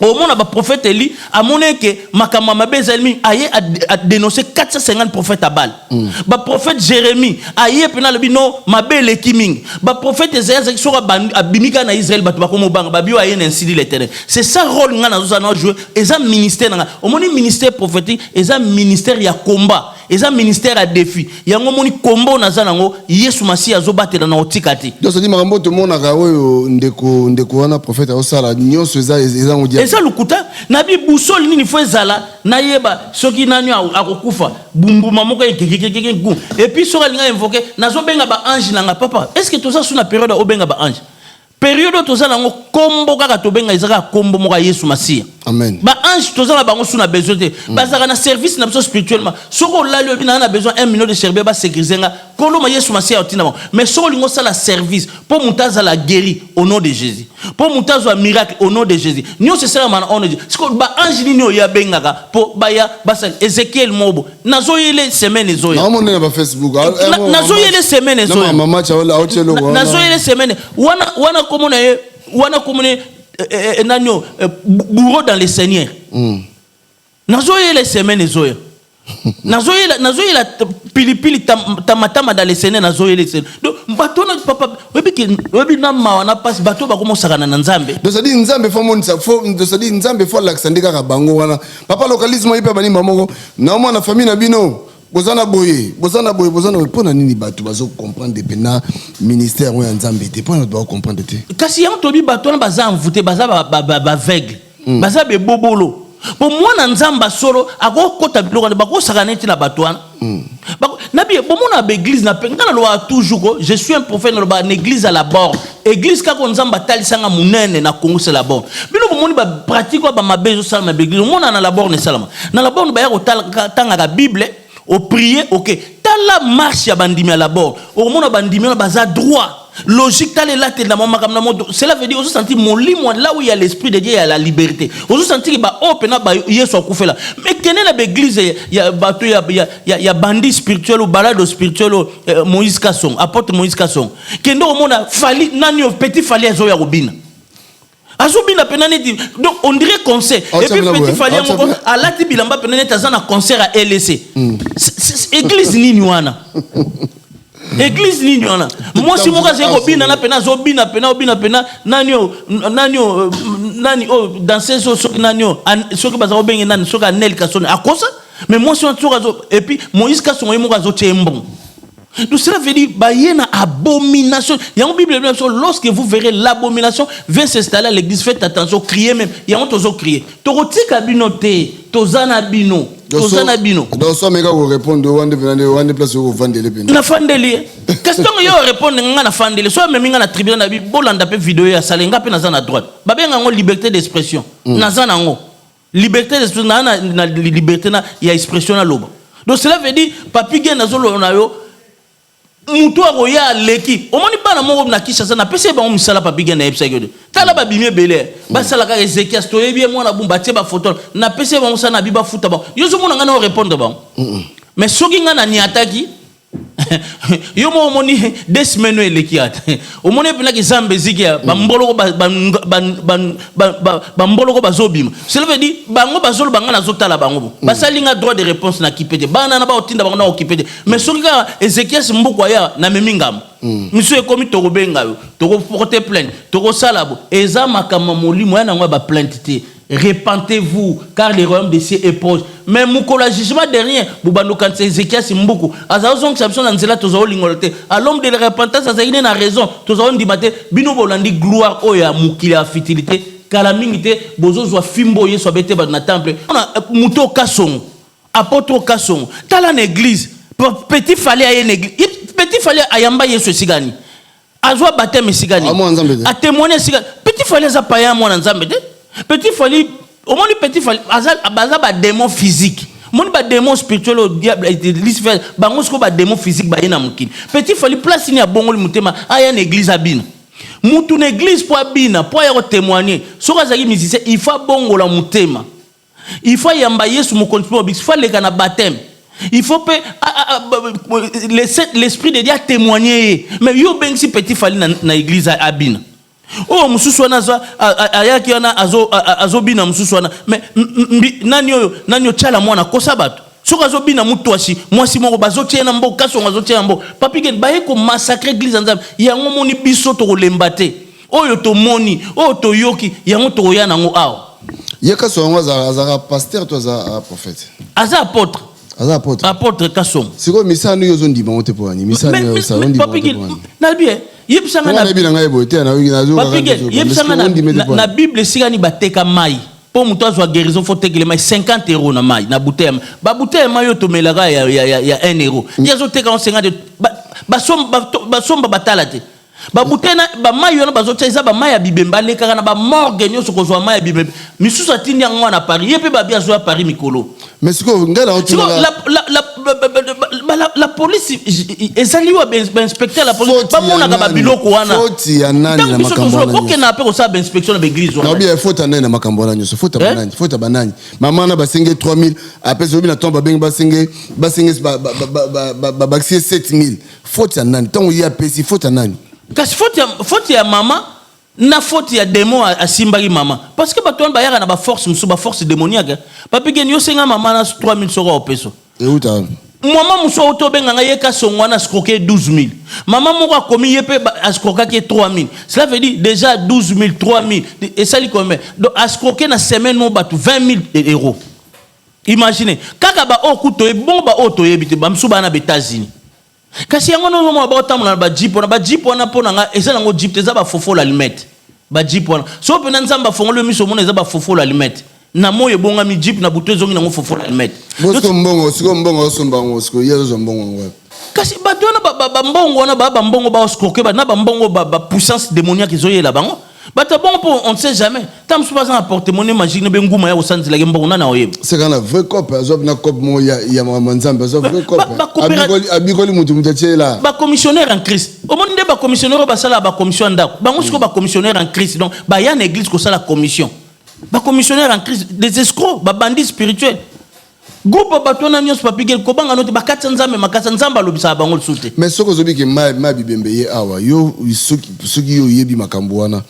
Omona baprophète Eli amoni eke makambo ya mabe ezali mingi, aye adénonce 450 prophète ya Baal. Baprophète Jérémie aye mpena alobi no, mabe eleki mingi. Baprophète Esaïe azalaki soki abimi kaka na Israel, bato bakomobanga, babi oyo aye na ainsi dit l'Éternel. C'est ça rôle nga nazozala na jouer, eza ministère na nga. Omoni, ministère prophétique eza ministère ya combat, eza ministère ya défi. Yango omoni kombo naza nango, Yesu Masiya azobatela na kotika te. Donc c'est makambo tomonaka oyo ndeko wana prophète azosala nyonso eza ngo diable? Eza lokuta. Nabi busoli nini fo ezala nayeba soki nani akokufa, bumbuma moko ekekekeke gu, et puis soki alinga invoke, nazobenga baange na nga. Papa, est ce que toza su na période obenga baange? Période oyo toza nango, kombo kaka tobenga eza kaka kombo moko ya Yesu Masiya. Amen. Baange toza na bango su na besoin te. Bazalaka na service na biso spirituellement. Soki olali, oyebi naa na besoin 1 million de chérubin basécuriser nga, koloma Yesu Masiya otinda bango. Mais soki olingi osala service mpo moto azala guéri au nom de Jésus, mpo moto azwa miracle au nom de Jésus, nyonso esalamaka na nom de Jésus. Siko baange nini oyo abengaka mpo baya basala? Ezekiel mobo nazoyele semaine ezoya. Naomona na bafacebook. Nazoyele semaine ezoya. Mama auti eloko wana. Nazoyele semaine wana, wana komona ye wana, komona ye nani oyo, bourreau dans le Seigneur. Nazoyela semaine ezoya, nazoyela pilipili tamatama dans le Seigneur, nazoyela semaine. Donc bato wana, papa, oyebi ke oyebi na mawa na mpasi, bato oyo bakomosakana na Nzambe. Donc c'est-à-dire Nzambe fo monisa fo, c'est-à-dire Nzambe fo alakisa nde kaka bango wana. Papa, localisme oyi mpe banimba moko naomona famille na bino, boza na boye, boza na boye, boza na boye. Mpo na nini bato bazocomprendre mpena ministère oyo ya Nzambe te? Mpo na bato bakocomprendre te? Kasi yango toyebi, bato wana baza envoûté, baza baaveugle, baza bebobolo. Mpo mwana Nzambe solo akokota biloko wana, bakosaka neti na bato wana. Nabi bomona baeglise na pe nga nalobaka toujours ko je suis un prophète. Nalobaka na église à la borne, église kaka Nzambe atalisanga monene na Congo, c'est la borne. Bino bomoni bapratique oyo bamabe ezosalama baeglise, omona na la borne, esalama na la borne. Baya kotangaka Bible, oprier, ok, tala marche ya bandimi ya la borne, okomona bandimi wana baza droit, logique. Tala elateli na mwa makambo na moto. Cela veut dire ozosentir molimo, là où il y a l'esprit de Dieu, il y a la liberté. Ozosentir baoyo mpena ba Yesu akufela. Mais kende na baeglise ya bato ya bandi spirituel o balado spirituel o Moïse Kasong, apôtre Moïse Kasong, kende omona Fali nani oyo, petit Fali azoya kobina, azobina mpena neti, donc on dirait concert. Et puis petit Fali yango moko alati bilamba mpena neti aza na concert ya LC. Église nini wana? Église nini wana? Mwasi moko azali kobina na pena, azobina pena, obina pena nani oyo, nani oyo, nani oyo danseuse oyo, soki nani oyo, soki baza kobenge nani, soki Anel Kasoni akosa. Mais mwasi wana soki azo, et puis Moïse Kasongo ye moko azotia ye mbongo. Donc cela veut dire baye na abomination. Yango Bible elobi na biso, lorsque vous verrez l'abomination vient s'installer à l'église, faites attention, criez même. Yango tozo crier. Tokotika bino te, toza na bino. Toza na bino. Donc so ameka ko répondre wande pena nde wande place oko vandele pena. Na fandeli ye. Kasi ntango yo répondre nga na fandeli, so amemi nga na tribunal na bi bolanda pe video ya sale nga pe naza na droite. Babenga yango liberté d'expression. Naza na yango. Liberté d'expression na na liberté na ya expression na loba. Donc cela veut dire Papy Gene azoloba na yo mutu akoya aleki. Omoni bana moko na Kinshasa na pesi bango misala, Papy Gene ayebisaki yo te. Tala babimi ebele. Basala kaka Ezekias toyebi ye mwana bumba atie ba photo. Na pesi bango misala na bi bafuta bango. Yo ozomona nga na répondre bango. Mais soki nga na niataki yo moko omoni 2 semaines oyo eleki ata omoni mpendaki zambe eziki ya bamboloko, bamboloko bazobima. Cela veut dire bango bazoloba, nga nazotala bango bo basali nga droit de réponse na kipe te. Bana na baotinda bango na okipe te. Mais soki kaka Ezekias Mbuku aya, namemi ngambo misu ekomi, tokobenga yo, tokoporte plainte, tokosala bo. Eza makambo ya molimo ya nango ya baplainte te. Repentez-vous, car le royaume des cieux est proche. Mais mokolo ya jugement dernier, bobanda okanisa Ezekias Mbuku azala ozongisa biso na nzela. Tozala olingola te. À l'homme de la repentance azalaki nde na raison. Tozala ondima te. Bino bolandi gloire oyo ya mokili ya futilité. Kala mingi te bozozwa fimbo oyo Yesu abete bato na temple. Moto Okasongo, apôtre Okasongo, tala na église. Petit Fally aye na église. Petit Fally ayamba Yesu esika nini? Azwa baptême esika nini? Atémoigne esika? Petit Fally aza païen, mwana Nzambe te. Petit Fally, omoni Petit Fally aza, baza badémon physique. Omoni badémon spirituel oyo diable Lucifer, bango sikoyo badémon physique baye na mokili. Petit Fally, place nini abongoli motema aya na église abina? Mutu na église mpo abina, mpo aya kotémoigne, soki azalaki musicien, il faut abongola motema, il faut ayamba Yesu mokonzi mpo mobikisi, il faut aleka na baptême, il faut mpe l'esprit de Dieu atémoigne ye. Mais yo obengisi Petit Fally na église abina. Oyo mosusu wana aza ayaki wana azobina mosusu wana. Mais nani oyo, nani otyala mwana kosa bato soki azobina mutwasi mwasi moko bazotia na mboka Kasongo, azotia na mboka Papy Gene, baye komassacre église ya Nzambe. Yango moni biso tokolemba te. Oyo tomoni, oyo toyoki, yango tokoya nango awa. Ye Kasongo yango azalaka pasteur to aza prophète? Aza apôtre. Aza apôtre. Apôtre Kasongo. Sikoyo misala oyo ozondima ngo te mpo wani misala Nayebi, yebisanga. Nayebi na ngai boye te. Yebisanga, na Bible esika nini bateka mai mpo moto azwa guérison faut tekele mai 50 euro na mai na bouteille ya mai? Babouteille ya mai oyo tomelaka ya 1 euro, ye azoteka ngo 50. Basomba batala te babouteille na bamai wana bazotia eza bamai ya bibembe. Alekaka na bamorgue nyonso kozwa mai ya bibembe. Misusu atindi yango wana na Paris. Ye mpe babi azwa ya Paris mikolo. Mais sikoyo ngai na la police ezali wa bainspecteur la police bamonaka babiloko wana. Faute ya nani na makambo wana? Okendaka mpe kosala bainspection na baeglise wana. Naobi, faute ya nani na makambo wana nyonso? Faute ya banani? Faute ya banani? Mama wana basenge 3000, apesi obi na ntongo, babengi, basenge babakisi ye 7000. Faute ya nani ntango ye apesi? Faute ya nani? Kasi faute ya mama na faute ya démon asimbaki mama, parce que bato wana bayaka na baforce mosusu, baforce démoniaque. Papy Gene, yosenga mama na 3000 soko opeso. Euta? Mama mosusu auti obenganga ye Kasongo wana escroqué 12 000. Mama moko akomi ye mpe escroquaki ye 3 000. Cela veut dire déjà 12 000, 3 000 esali combien? Donc escroqué na semaine mo bato 20 000 euros. Imaginez kaka baoyo ku toyebi bongo, baoyo toyebi te, bamosusu baa na baÉtats-Unis. Kasi yango nozomona baotambola na bajeep wana. Bajeep wana mpo na nga eza nango jeep te, eza bafofolo allumette. Bajeep wana, so mpena Nzambe afongoli yo miso, omona eza bafofolo allumette. Na moi ebongami jeep, na butu ezongi nango fofolo allumette. Sikoyo mbongo, sikoyo mbongo osomba yango, sikoyo ye azozwa mbongo yango wapi? Kasi bato wana bambongo wana baa bambongo baescroquer na bambongo, bapuissance démoniaque ezoyela bango. Bato ya bongo mpo on ne sait jamais, ta mosusu baza na porte-monnaie magique na benguma ya kosanzelaki mbongo nani aoyeba. C'est kaka na vrai cope, azwa na cope moko ya makambo ya Nzambe, azwa vrai cope, abikoli mutu atie la. Bacommissionnaire en Christ, omoni nde bacommissionnaire oyo basalaka bacommission ya ndako bango. Sikoyo bacommissionnaire en Christ, donc baya na église kosala commission. Bacommissionnaire en Christ, des escrocs, babandits spirituels. Groupe bato wana nyonso, Papy Gene, kobanga no te. Bakati ya Nzambe makasi ya Nzambe alobisaka bango lisusu te. Mais soki ozobiki mai bibembe ye awa, yo soki yo oyebi makambo wana,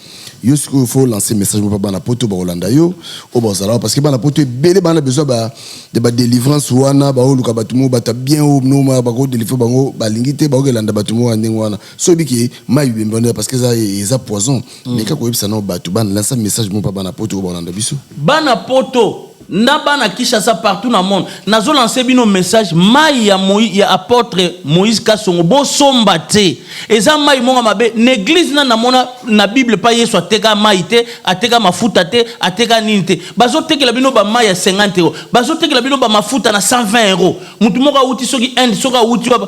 Yo sikoyo faut lancer message mpo bana poto bakolanda yo oyo bazala parce que bana poto ebele bana besoin ba de ba délivrance wana baoluka bato moko bato ya bien oyo no bakodelivre bango balingi te bakokelanda bato moko ya ndenge wana so oyebi ke mai bibembe wana parce que eza eza poison mais kaka koyebisa nao bato bana lancer message moko mpa bana poto oyo bakolanda biso. Bana poto na bana Kinshasa partout na monde nazo lancer bino message mayi ya Moïse ya apôtre Moïse Kasongo bosomba te eza mayi moko mabe na église na namona na bible pa Yesu ateka mayi te ateka mafuta te ateka nini te bazotekela bino ba mayi ya 50 euros bazotekela bino ba mafuta na 120 euros mutu moko awuti soki Inde soki awuti wapi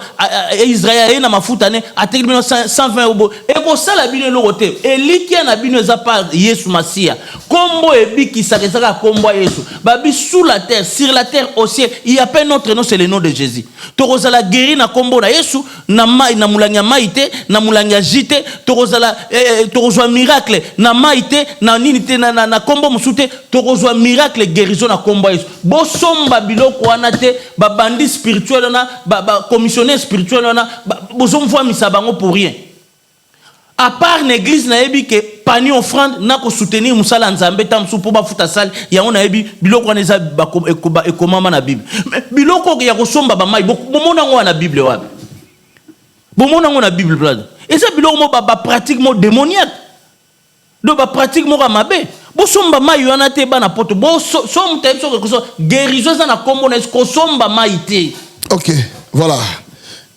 Israël aye na mafuta ne atekeli bino 120 euros bo ekosala bino eloko te elikia na bino eza pa Yesu Masiya Kombo ebikisaka eza kaka kombo ya Yesu. Babi sous la terre, sur la terre, au ciel, il y a pas un autre nom, c'est le nom de Jésus. Tokozala guéri na kombo na Yesu, na mai, na mulangi ya mai te, na mulangi ya jus te, tokozala eh, eh, tokozwa miracle na mai te, na nini te, na, na, na kombo mosusu te, tokozwa miracle guérison na kombo ya Yesu. Bosomba biloko wana te, ba bandits spirituels wana, ba, ba commissionnaires spirituels wana, ba, bozomvwamisa bango pour rien. À part na eglise nayebi ke panier offrande na ko soutenir musala ya Nzambe ta mosusu po bafuta salle yango nayebi biloko wana eza ekomama na bible. Mais biloko ya kosomba ba mayi bomona yango wana na bible wapi? Bomona yango na bible brother? Eza biloko moko ba pratique moko demoniaque. Donc ba pratique moko ya mabe. Bosomba mayi wana te bana poto. Bo so moto ayebi soki koso guérison eza na kombo na Yesu kosomba mayi te. Ok, voilà.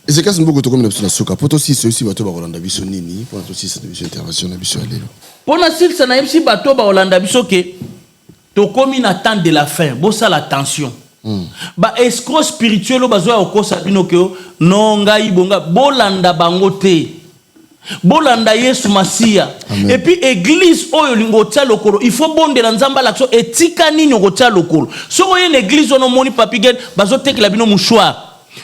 Ezekias Mbuku tokomi na biso na suka po tosilisa oyebisi bato bakolanda biso nini mpona tosilisa na biso intervention na biso ya lelo. Mpo nasilisa nayebisi bato bakolanda biso ke tokomi na temps de la fin, bosala attention. Ba escrocs spirituels oyo bazoya kokosa bino ke non ngai bonga, bolanda bango te. Bolanda Yesu Masiya. Et puis eglise oyo olingi otia lokolo, il faut bondela Nzambe alakisa yo etika nini okotia lokolo. Soki oye na eglise wana omoni Papy Gene bazotekela bino mouchoir.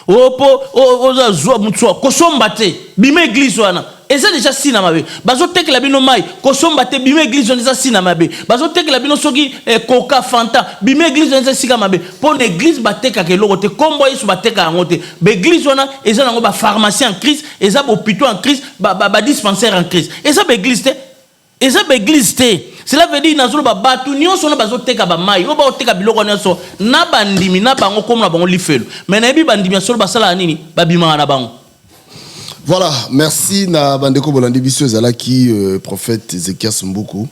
Oh po oza zwa mouchoir, kosomba te. Bima eglise wana. Eza dejà sina mabe. Bazotekela bino mayi, kosomba te, bima eglise wana eza sina mabe. Bazotekela bino soki eh, coca, fanta, bima eglise wana eza esika mabe. Po na eglise batekaka eloko te, kombo ya Yesu batekaka yango te. Ba eglise wana eza nango ba pharmacie en crise, eza ba hôpitaux en crise, ba, ba, ba dispensaire en crise. Eza ba eglise te. Eza ba eglise te. Cela veut dire nazoloba batu nyonso wana bazoteka ba mayi, oyo baoteka biloko wana nyonso na bandimi na bango komona bango lifelo. Mais nayebi bandimi ya solo basalaka nini? Babimaka na bango. Voilà, merci na bandeko bolandi biso ezalaki euh, prophète Ezekias Mbuku.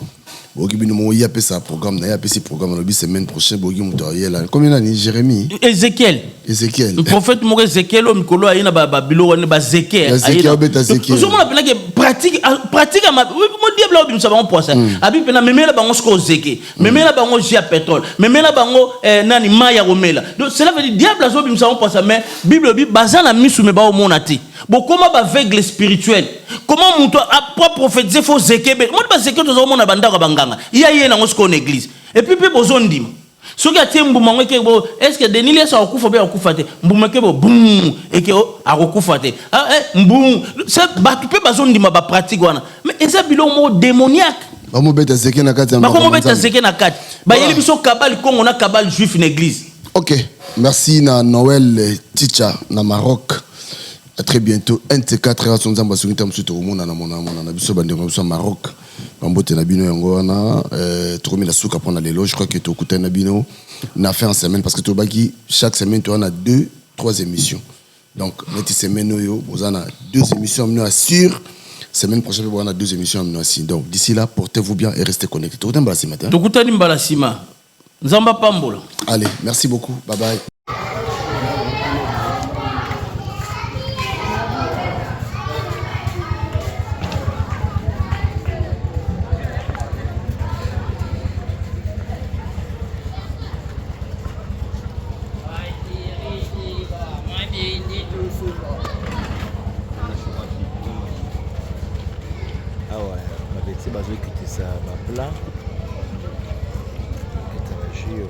Boyoki bino moko ye apesa programme na ye apesi programme alobi semaine prochaine boyoki moto ayela. Combien nani Jérémie? Ezekiel. Ezekiel. Prophète moko Ezekiel oyo mikolo aye na ba biloko wana ba zeke. Ya zeke abeta zeke. Ozomona pena ke pratique ah, pratique ya mo diable obimisa bango poisa. Mm. Abi pena memela bango sikoyo zeke. Memela bango jus ya pétrole. Memela bango eh, nani mayi ya komela. Donc cela veut dire diable azobimisa bango poisa mais Bible elobi baza na misu mais baomona te. Bokoma ba aveugle spirituel. Comment mutu a po prophétiser faut zeke be. Moni ba zeke toza komona ba ndako ya ba nganga. Ye aye nango sikoyo na église. Et puis pe bozo ndima. Soki atie mbuma yango eke bo est ce que Denis Lessie akokufa be akokufa te. Mbuma eke bo boum eke o akokufa te. Ah eh mbum c'est batu pe bazo ndima ba pratique wana. Mais eza biloko moko démoniaque. Bamobeta zeke na kati ya Bakomobeta zeke na kati. Bayeli biso kabale Congo na kabale juif na église. Ok, merci na Noël Ticha na Maroc. À très bientôt. Un de ces quatre heures, Nzambe asungi ta mosusu tokomonana mona mona na biso bandeko na biso ya Maroc. Bambote na bino yango wana euh, tokomi na suka mpona lelo. Je crois que tokutani na bino na fin en semaine parce que tobaki chaque semaine toza na deux trois émissions. Donc neti semaine oyo boza na deux émissions bino ya sûr. Semaine prochaine boza na deux émissions bino ya sûr. Donc d'ici là, portez-vous bien et restez connectés. Tokutani mbala nsima te. Tokutani mbala nsima. Nzambe apambola. Allez, merci beaucoup. Bye bye. Awa babeti bazokitisa ba plat kokita ba jus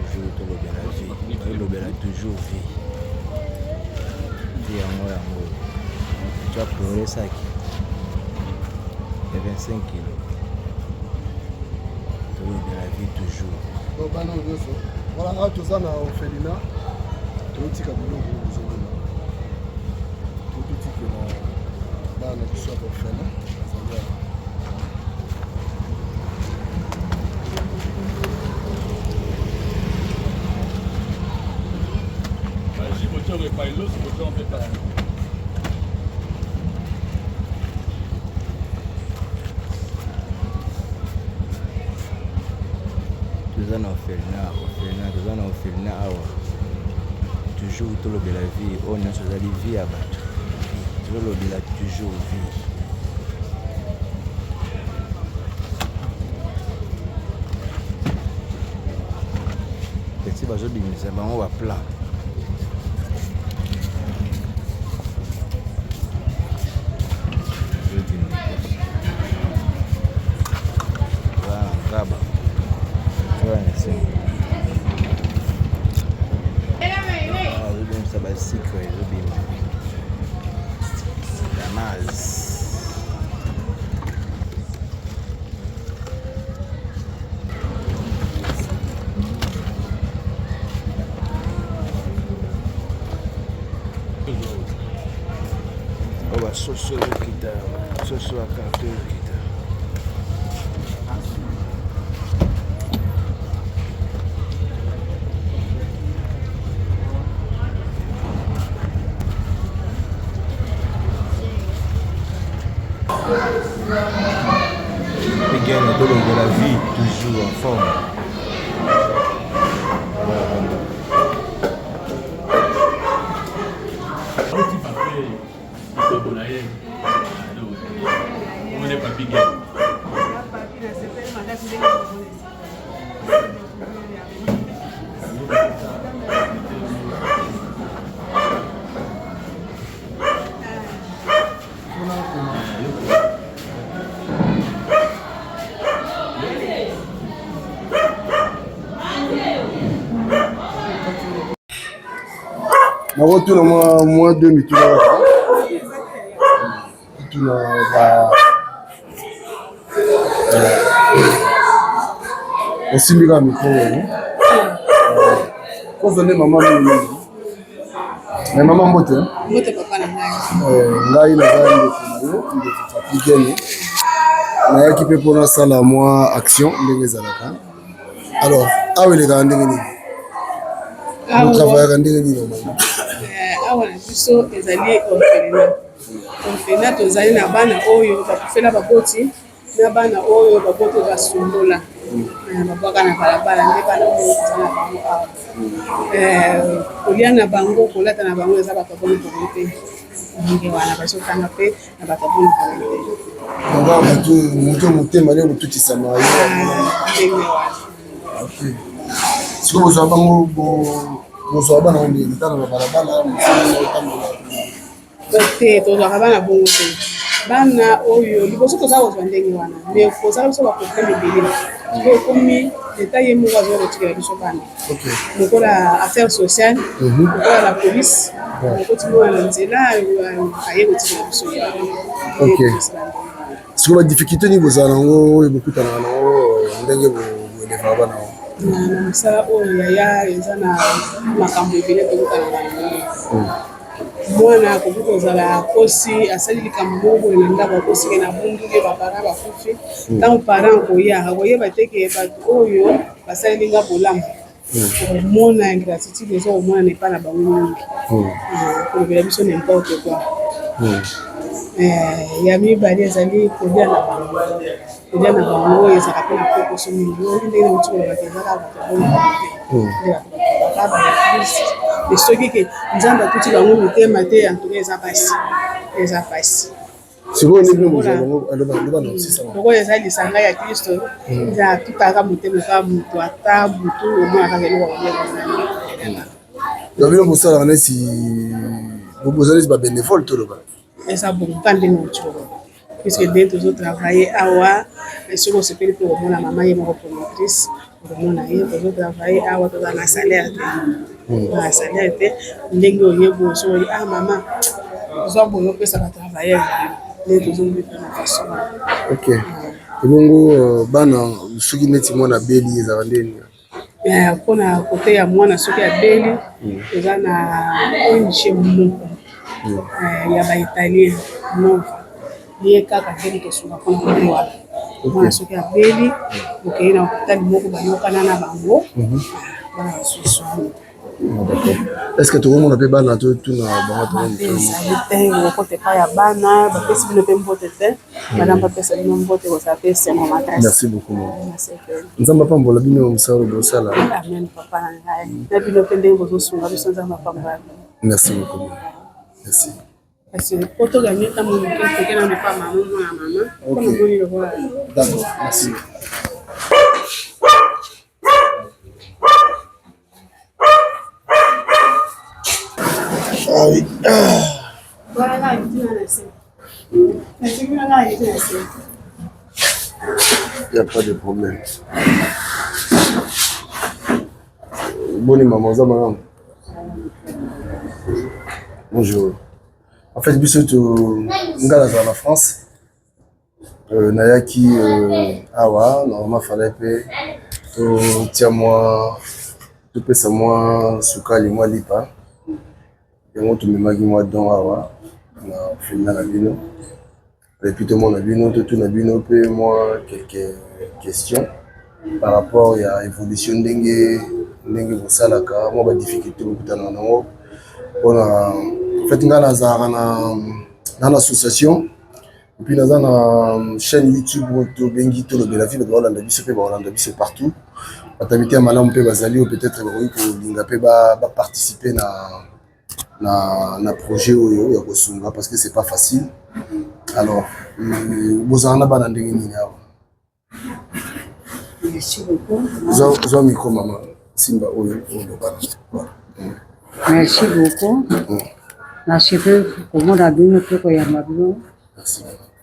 toujours tolobela vie tolobela toujours vie vie yango yango tya plore saki ya 25 kilo tolobela vie toujours bana oyo nyonso voilà awa toza na orphelinat toyotika biloko ozomona tototikela bana. Bana biso ya orphelin bazali awa. Toza na orphelinat, orphelinat, toza na orphelinat awa. Toujours tolobela vie, oyo nyonso ezali vie ya bato. Tolobela toujours vie. Petit bazobimisa bango ba plat. Azobimisa ba sucre ezobima damas oyo basoso ezokita soso ya karto ezokita Again, de la vie, toujours en forme. Nakotuna mwa mwa deux mituna kaka tuna ba osimbi kaka mikro oyo koza nde mama mingi me mama mbote mbote papa na ngai ngai naza ndeko na yo ndeko papi gene nayaki mpe mpo nasala mwa action ndenge ezalaka alors awa elekaka ndenge nini botravayaka ndenge nini normalement awa na biso ezali orphelinat orphelinat tozali na bana oyo bakufela baboti na bana oyo baboti basundola babwaka na balabala nde bana oyo toza na bango awa kolia na bango kolata na bango eza bato ya bonne volonté ndenge wana bazotanga mpe na bato ya bonne volonté donc awa bato moto motema nde kotutisama ye ndenge wana sikoyo bozwa bango bozwa bana ngo ndenge tala na balabala mosala otambola Te, tozwaka bana bongo te. Bana oyo liboso toza kozwa ndenge wana, mais kozala biso ba problème ebele. Sikoyo ekomi leta ye moko azoya kotikela biso bana. Lokola affaire sociale, lokola la police, okoti mwana na nzela aye kotikela biso ye. Ok. Sikoyo ba difficulté nini bozala nango oyo bokutanaka nango ndenge boelevaka bana yango? Na mosala oyo yaya eza na makambo ebele tokutanaka nango. Mwana akoki kozala akosi, asali likambo moko boye na ndako, akosi ke na bunduki ba parents bakufi. Ntango parent akoya, akoyeba te ke bato oyo basaleli nga bolamu. Okomona ingratitude eza komonana epai na bango mingi. Kolobela biso n'importe quoi. Ya mibale ezali kolia na bango. Kolia na bango ezalaka mpe na kokoso mingi. Oyoki ndenge nauti koloba ke eza kaka bato ya bongo te. Nde bato bakobaka ba eglise. Mais soki ke Nzambe atuti bango mitema te, en tout cas eza pasi. Eza pasi. Sikoyo nde bino bozwa bango aloba aloba na osisa lokola eza lisanga ya Kristo, eza atutaka motema kaka moto ata butu omona kaka eloko ya kolia. Donc bino bosalaka neti boza neti ba bénévole toloba. Eza bongo kaka ndenge outi koloba puisque ndenge tozo travailler awa soki osepeli mpe okomona mama ye moko promotrice okomona ye tozo travailler awa toza na salaire te na salaire te ndenge oye boye soki oye ah mama zwa boye opesa ba travailleur na yo ndenge tozomibika na façon wana. Ok ebongo bana soki neti mwana abeli ezalaka ndenge nini? Mpona kote ya mwana soki abeli toza na ONG moko ya ba italien nova. Ye kaka nde moto asunga mpona kote wana. Mwana soki abeli, okei na hôpital moko bayokana na bango, bana bazwi soin. Est-ce que tokomona mpe bana totuna bango? Ezali te, okota epai ya bana, bapesi bino mpe mbote te. Bana bapesa bino mbote, kozala mpe esengo makasi. Merci beaucoup mama. Nzambe apambola bino mosala bosala. Amen papa na ngai. Na bino mpe ndenge bozosunga biso, Nzambe apambola bino. Merci beaucoup mama. Merci. Parce que po toganye ntango moke toke na epa mama mwana mama mpo namoni lokola. D'accord, merci. Ah oui. Voilà, Il n'y a pas de problème. Boni maman, oza malamu? Bonjour. En fait, biso to nga nazala na France. Euh, nayaki euh, awa normalement fallait mpe totia mwa topesa mwa sukali mwa lipa yango tomemaki mwa don awa na orphelinat na bino epuis tomona bino totuna bino mpe mwa quelques questions par rapport ya évolution ndenge ndenge bosalaka mwa badifficulté bokutanaka nango mpona en fait ngai nazalaka na na association epuis naza na chaîne youtube oyo tobengi tolobela vie. Bato baolanda biso mpe baolanda biso partout, bato ya mitema malamu mpe bazali oyo peut-être bakoki kolinga mpe baparticipe na projet oyo ya kosunga, parce que c'est pas facile. Alors bozala na bana ndenge nini awa? Merci beaucoup. Zwa micro mama, simba oyo oloba. Merci beaucoup. Nasepeli komona bino mpe koyamba bino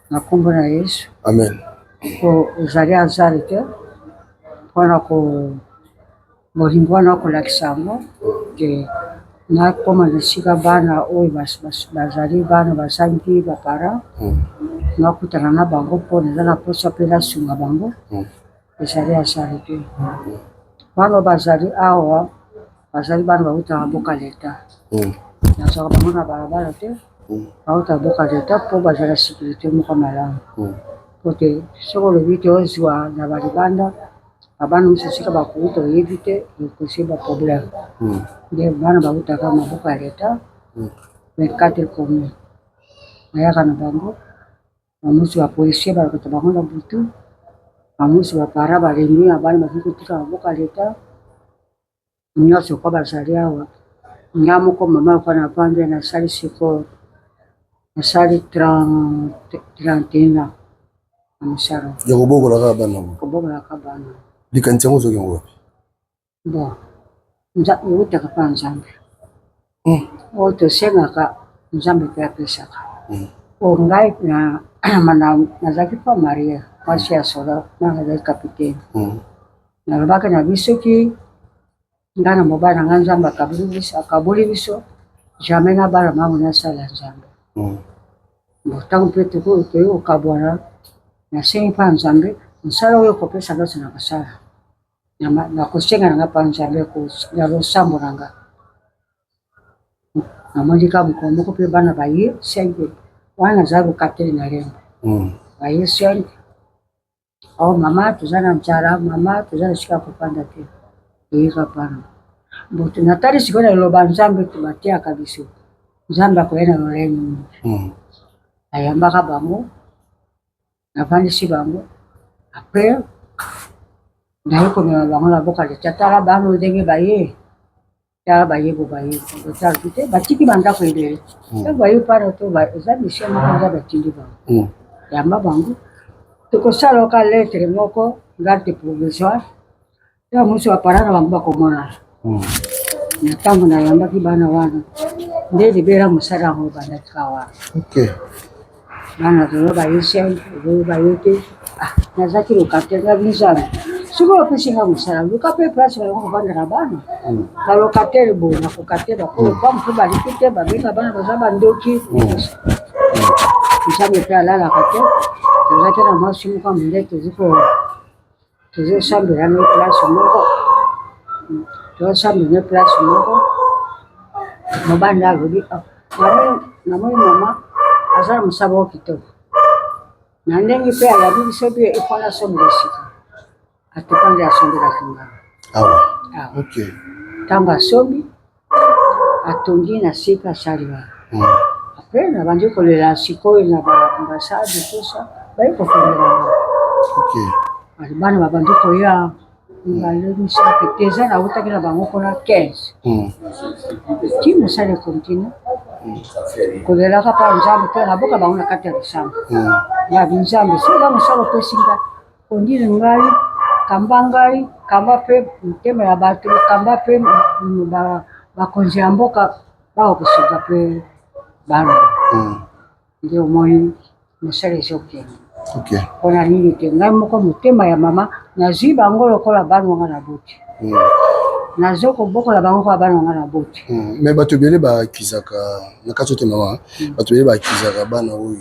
na nkombo na Yesu. Amen. Po ezali hasard te mpona ko bolingo wana kolakisa yango ke nakoma na esika bana oyo bazali bana bazangi baparent, nakutana na bango mpo naza na mposa mpe nasunga bango. Ezali hasard te. Bana bazali awa bazali bana bautaka mboka leta, nazwaka bango na balabala te, bautaka mboka leta mpo bazala sécurité moko malamu, po te soki olobi te ozwa na balibanda babana mosusu esika bakouta oyebi te, ekosi baproblème. Nde bana bautaka maboko ya leta, 24 commune nayaka na bango. Bamosusu bapolisier balokota bango na butu, bamosusu bapara balembi na bana bakoki kotika maboko ya leta nyonso kwa bazali awa. Nga moko mama lokola navandi, nasali sikoyo nasali 31 ans na mosala. Ya kobokola kaka bana? Kobokolaka bana. Likanisi yango ozoki yango wapi? Bon, eutaka mpa Nzambe. Oyo tosengaka Nzambe mpe apesaka. Oyo ngai nazalaki mpa marie mwasi ya solo, nga nazalaki capitaine. Nalobaki na biso soki ngai na mobali na ngai Nzambe akaboli biso, akaboli biso jamais nabala mango nasala Nzambe. Bon, ntango mpe tokoki kokabwana, nasengi mpa Nzambe mosala oyo okopesa nyonso na kosala, nakosenga na nga mpa Nzambe na losambo na nga. Namoni kaka mokolo moko mpe bana baye 5 wana, nazala kokateli na Lemba, baye 5: "Oh mama, toza na nzala, mama, toza na esika ya kofanda te." Toyeka pana bo natali sikoyo na liloba Nzambe bateyaka biso, Nzambe akoya na lolenge nini. Ayambaka bango, navandisi bango, après naye komema bango na boka leta. Tala bana oyo ndenge baye, tala bayebo baye otala te, batiki bandako ebele. Ntango baye pana to eza mission moko Nzambe atindi bango, yamba bango, tokosala oka lettre moko garde provisoire, ntango mosusu bapara na bango bakomonana. Na ntango nayambaki bana wana nde libela mosala yango ebandaki ka wana. Bana lelo baye 5, lelo baye te. Ah, nazalaki locataire nga Nzambe soki opesi nga mosala, luka mpe place bango kovanda na bana balocataire boye nakoka te, bakolo pambo mpe baliki te, babenga bana baza bandoki. Nzambe mpe alalaka te. Tozalaki na mwasi moko ya mondele, tozosambela na place moko, tozosambela na place moko. Mobali alobi: "Namoni mama aza na mosala moko kitoko." Na ndenge mpe ayabi biso bie ifo nasombela sika. Atuka nde asombelaki ngai. Awa. Awa. Ok. Ntango asombi, atongi na sika asali wana. Après nabandi kolela sikoyo na ba ambassade tout ça, baye kotongela ngai. Ok. Bana babandi koya mibale misato te eza nautaki na bango kuna 15. Ti mosala ekontinue kolelaka mpa Nzambe mpe naboka bango na kati ya losambo. Yabi Nzambe, soki eza mosala opesi ngai, kondili ngai, kamba ngai, kamba mpe motema ya bato, kamba mpe bakonzi ya mboka bakokosunga mpe bana. Nde omoni mosala ezokende. Mpona nini te ngai moko motema ya mama nazwi bango lokola bana nga na boti. Nazo kobokola bango lokola bana nga na boti. Mais bato ebele baakizaka na kati ote mama, bato ebele baakizaka bana oyo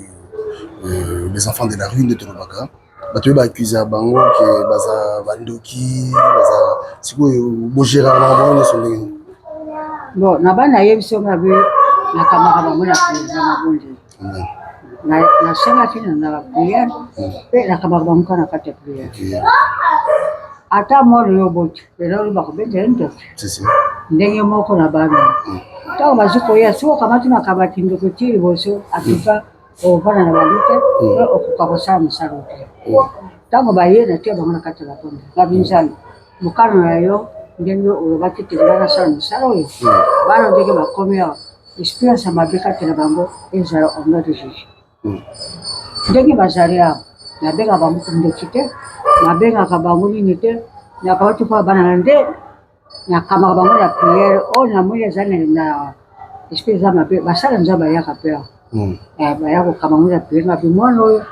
les enfants de la rue nde tolobaka, bato ebele baakizaka bango ke baza bandoki, baza sikoyo bogeraka makambo wana nyonso ndenge nini? Bon, na bana nayebi so nga be nakambaka bango na na mabondeli. Nasengaki na prière mpe nakambaka bango kaka na kati ya prière. Ata mwana oyo oboti lelo oyo bakobeta ye ndoki ndenge moko na bana ntango bazwi koya, soki okamati makambo ya kindoki ti liboso atuka ovanda na bango te mpe okoka kosala mosala te. Ntango baye, natia bango na kati ya bakonde babi Nzambe, mokano na yo ndenge olobaki te ngai nasala mosala oyo, bana ndenge bakomi awa, espérance ya mabe kati na bango ezala au nom de Jésus. Ndenge bazali awa, nabengaka bango ndoki te, nabengaka bango nini te, nakawati mpo bana na nde nakamaka bango na prière. Oyo namoni eza na esprit eza mabe, basala Nzambe ayaka mpe awa, baya kokama bango na prière. Ngabi mwana oyo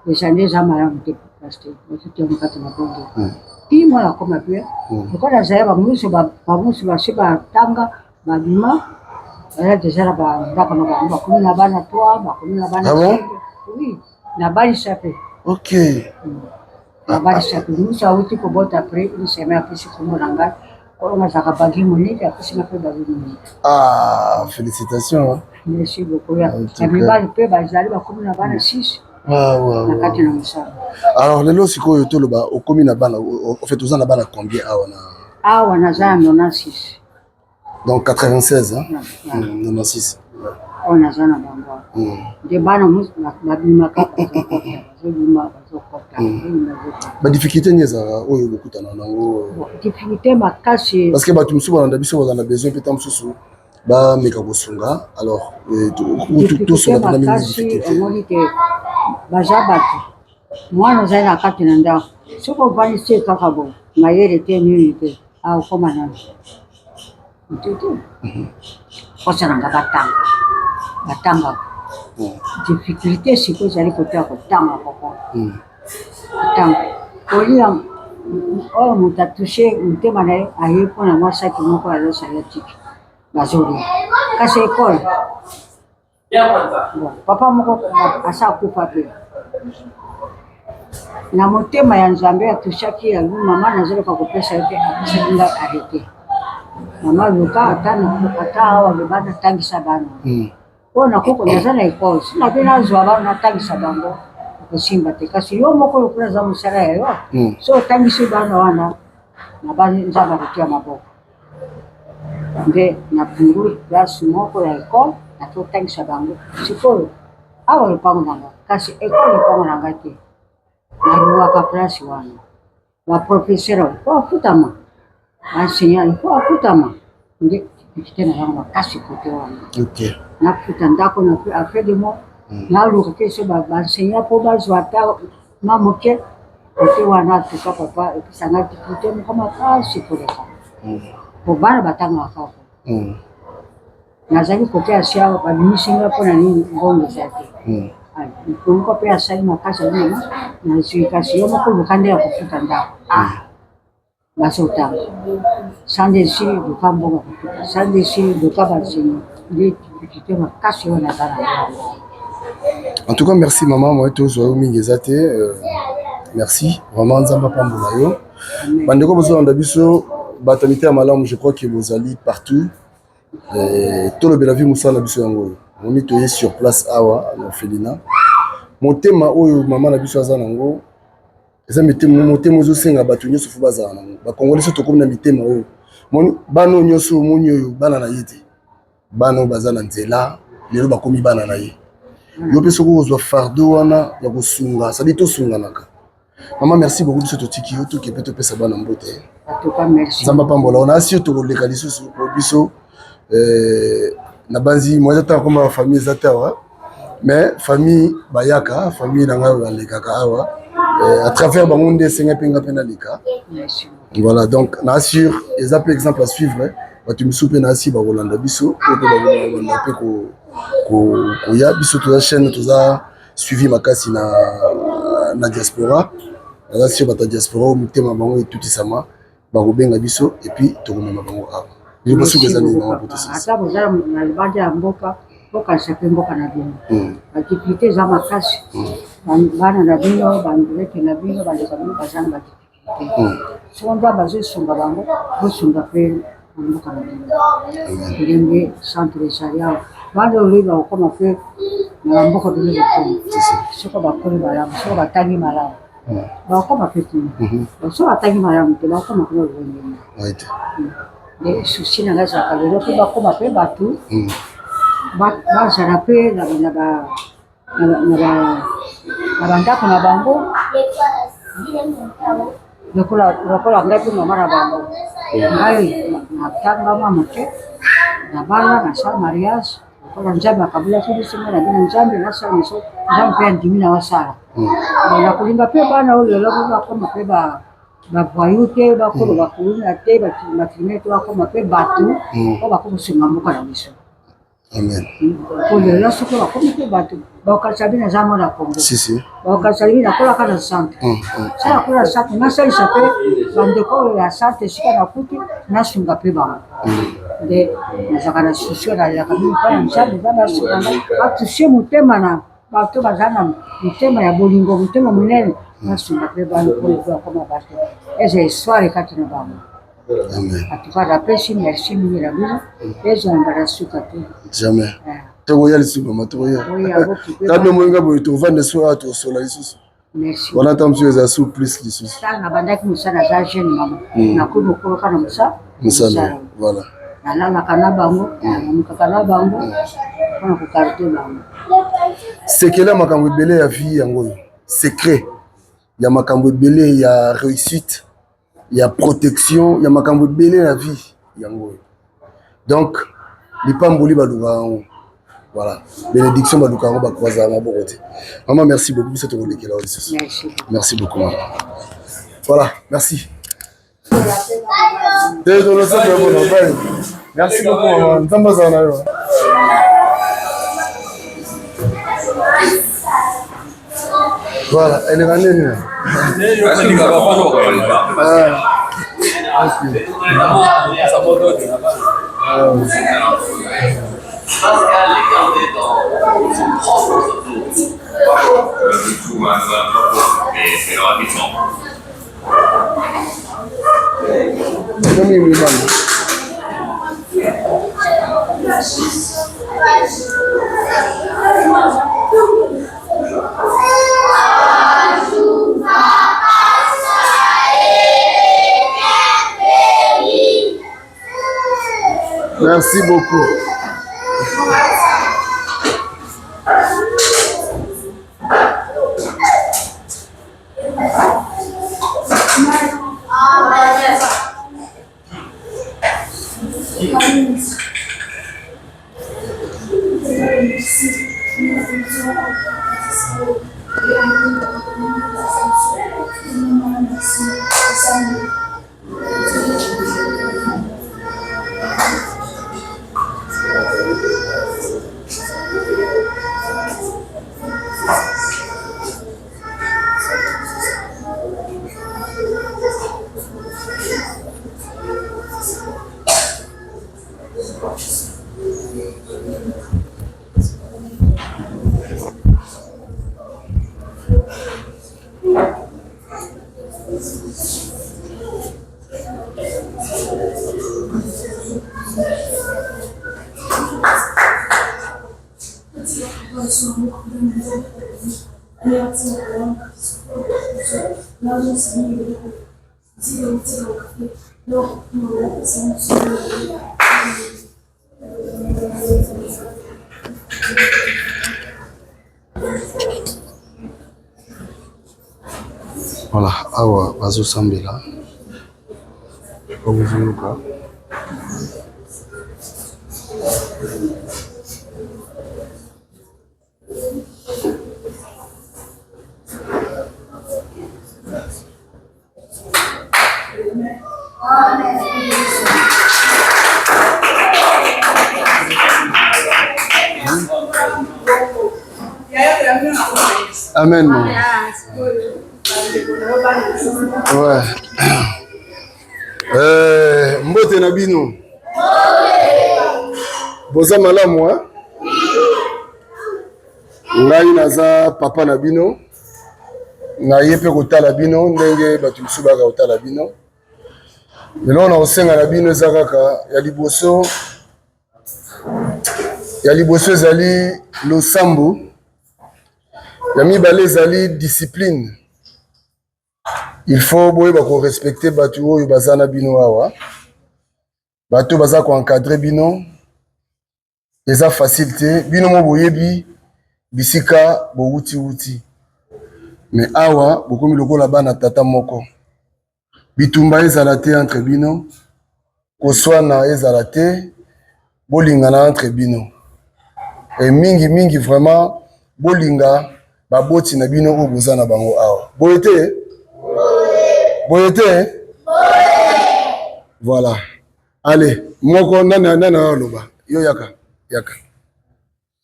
eza nde eza malamu te, pasteur ototiango kati na bongo ti mwana akoma bien. Lokola azali, bamosusu bamosusu basi batanga, babima, baza deja na bandako na bango, bakomi na bana 3, bakomi na bana. Ah bon? Oui, nabalisa mpe. Nabalisa mpe. Mosusu awuti kobota après une semaine, apesi kombo na ngai oyo nazalaka bagi monike, apesi nga mpe bagi monike. Ah, félicitations. Merci beaucoup. Ya mibali mpe bazali, bakomi na bana 6 na kati na mosala. Alors lelo sikoyo toloba okomi na bana, en fait oza na bana combien awa na? Awa naza na 96. Donc 96, hein? 96. Oyo naza na bango nde bana babimaka, bazokota, bazobima, bazokota, bazobima, bazokota. Badifficulté nini ezalaka oyo bokutana nango? Difficulté makasi. Parce que bato mosusu balanda biso, bazala na besoin mpe ta mosusu bameka kosunga, alors tosunga mpena mingi difficulté. Omoni te baza bato, mwana ozali na kati na ndako, soki ovandisi ye kaka boye, mayele te, nini te, akokoma nano motu te. Posa na nga batanga, batangaka. Difficulté sikoyo ezali kote ya kotanga papa, kotanga, kolia. Oyo moto atouche motema na ye, aye mpona mwa saki moko azosala tiki, bazolia, kasi ekole. Bon, papa moko asa akufa mpe na motema ya Nzambe atushaki yango. Mama, nazoloka kopesa yo te, apesaki ngai arrêté. Mama, luka ata ata awa, loba natangisa bana oyo nakoko, naza na ekole, si nabe nazwa bana natangisa bango, okosimba te. Kasi yo moko lokola eza mosala ya yo, so otangisi bana wana na bana, Nzambe akotia maboko. Nde nafunguli place moko ya ekole, natotangisa bango. Sikoyo awa lopango na nga, kasi ekole lopango na ngai te, naluwaka place wana. Baprofesseur ifo afutama, baenseignant ifo afutama, nde difficulté na yango makasi kote wana. Nafuta ndako na afin de mois, naluka te so baenseignant mpo bazwa ata mwa moke kote wana. Atuka papa, epesanga difficulté moko makasi koleka po bana batangaka kaka. Nazali kote ya siawa, babimisi nga mpona nini? Mbongo eza te. Moko mpe asali makasi, abi mama nazwi, kasi yo moko luka nde ya kofuta ndako. Ah, bazotanga sande esili, luka mbongo ya kofuta sande esili, luka banseni. Nde difficulté makasi oyo naza na yango. En tout cas, merci maman, moi tozwa yo mingi eza te. Merci vraiment, Nzambe apambola yo. Bandeko bozolanda biso, bato ya mitema malamu, je crois que bozali partout. Tolobela vie, mosala na biso yango oyo. Omoni, toye sur place awa na orphelinat. Motema oyo mama na biso aza nango eza mitema, motema ozosenga bato nyonso fo bazala nango. Bakongoli so tokomi na mitema oyo moni bana oyo nyonso omoni oyo bana na ye te, bana oyo baza na nzela lelo bakomi bana na ye. Yo mpe soki okozwa fardeau wana ya kosunga, sadi tosunganaka. Mama, merci beaucoup. Biso totiki yo, toke mpe topesa bana mbote. Nzambe apambola wana asi yo, tokoleka lisusu po biso eh, nabanzi mwa eza ntango koma famille eza te awa, mais famille bayaka, famille na ngai balekaka awa eh, à travers bango nde esenga mpe nga mpe naleka. Voilà, donc na assure eza mpe exemple à suivre. Bato misusu mpe na asi bakolanda biso oyo mpe bakolanda mpe koya biso. Toza chaîne, toza suivi makasi na diaspora. Naza sur bato ya diaspora oyo mitema bango etutisama bakobenga biso et puis tokomema bango awa. Liloba soki eza nini, mama Potosisi? Ata boza na libanda ya mboka, bokanisa mpe mboka na bino. Badifficulté eza makasi. Bana na bino, bandeko na bino, bandeko na bino baza na badifficulté. Soki Nzambe azosunga bango, bosunga mpe na mboka na bino. Ndenge centre ezali awa, bana oyo bakokoma mpe na bamboka bino bokoma. Soki bakoli malamu, soki batangi malamu, bakokoma mpe kuna. Soki batangi malamu te, bakokoma kuna lolenge nini? Nde souci na ngai ezalaka lelo mpe bakoma mpe bato, bazala mpe na bandako na bango lokola ngai mpe mama na bango. Ngai natanga mwa moke, nabala, nasala mariage lokola Nzambe akabulaki biso. Ngai na bino Nzambe nasala moso, Nzambe mpe andimi na wasala. Nakolinga mpe bana oyo lelo bakoma mpe bavoyou te, bakoma bakuluna te, bacriminel te, bakoma mpe bato oyo bakomosunga mboka na biso. Amen. Po lelo soki bakomi mpe bato, bakokanisa bino aza mwana Congo, bakokanisa bino nakolaka na centre. So nakola na centre, nasalisa mpe bandeko oyo ya centre esika nakuti, nasunga mpe bango. Nde nazalaka na souci oyo, nalelaka mingi mpo na Nzambe. Nzambe asunga ngai, atouche motema na bato baza na motema ya bolingo, motema monene, nasunga mpe bana oyo bakoma bato, eza histoire kati na bango. En tout cas, napesi merci mingi na bino, ezala mbala suka te. Jamais. Tokoya lisusu, mama, tokoya. Tano moninga boye, tovanda so awa, tosola lisusu. Merci. Wana ntango mosusu eza su plus lisusu. Ntango nabandaki mosala, naza jeune mama, nakomi mokoloka na mosala. Mosala, voilà. Nalalaka na bango, nalamukaka na bango mpona kogarde bango. Sekele ya makambo ebele ya vie yango oyo, secret ya makambo ebele ya réussite, ya protection, ya makambo ebele na vie yango oyo. Donc lipamboli balukaka yango, voilà, bénédiction balukaka yango, bakwazaka maboko te. Mama, merci beaucoup. Biso tokolekela yo lisusu. Merci beaucoup, mama. Voilà, merci. Merci beaucoup, mama. Nzambe azala na yo. Voilà, elle est nini? Ah, ok. Ah. Merci beaucoup. Voilà, awa bazosambela bakozoyoka Amen. Ouais. Euh, mbote na bino. Boza malamu hein? Ngai naza papa na bino. Naye mpe kotala bino ndenge bato mosusu bayaka kotala bino. Eloko na kosenga na bino eza kaka ya liboso, ya liboso ezali losambo, ya mibale ezali discipline. Il faut boyeba ko respecter bato oyo baza na bino awa, bato baza ko encadrer bino. Eza facile te, bino mo boyebi bisika bowuti wuti, mais awa bokomi lokola bana tata moko. Bitumba ezala te entre bino, koswana ezala te, bolingana entre bino. Et mingi mingi vraiment bolinga baboti na bino oyo boza na bango awa. Boye te? Boye te? Voilà. Allez, moko nani nani aloba? Yo yaka, yaka.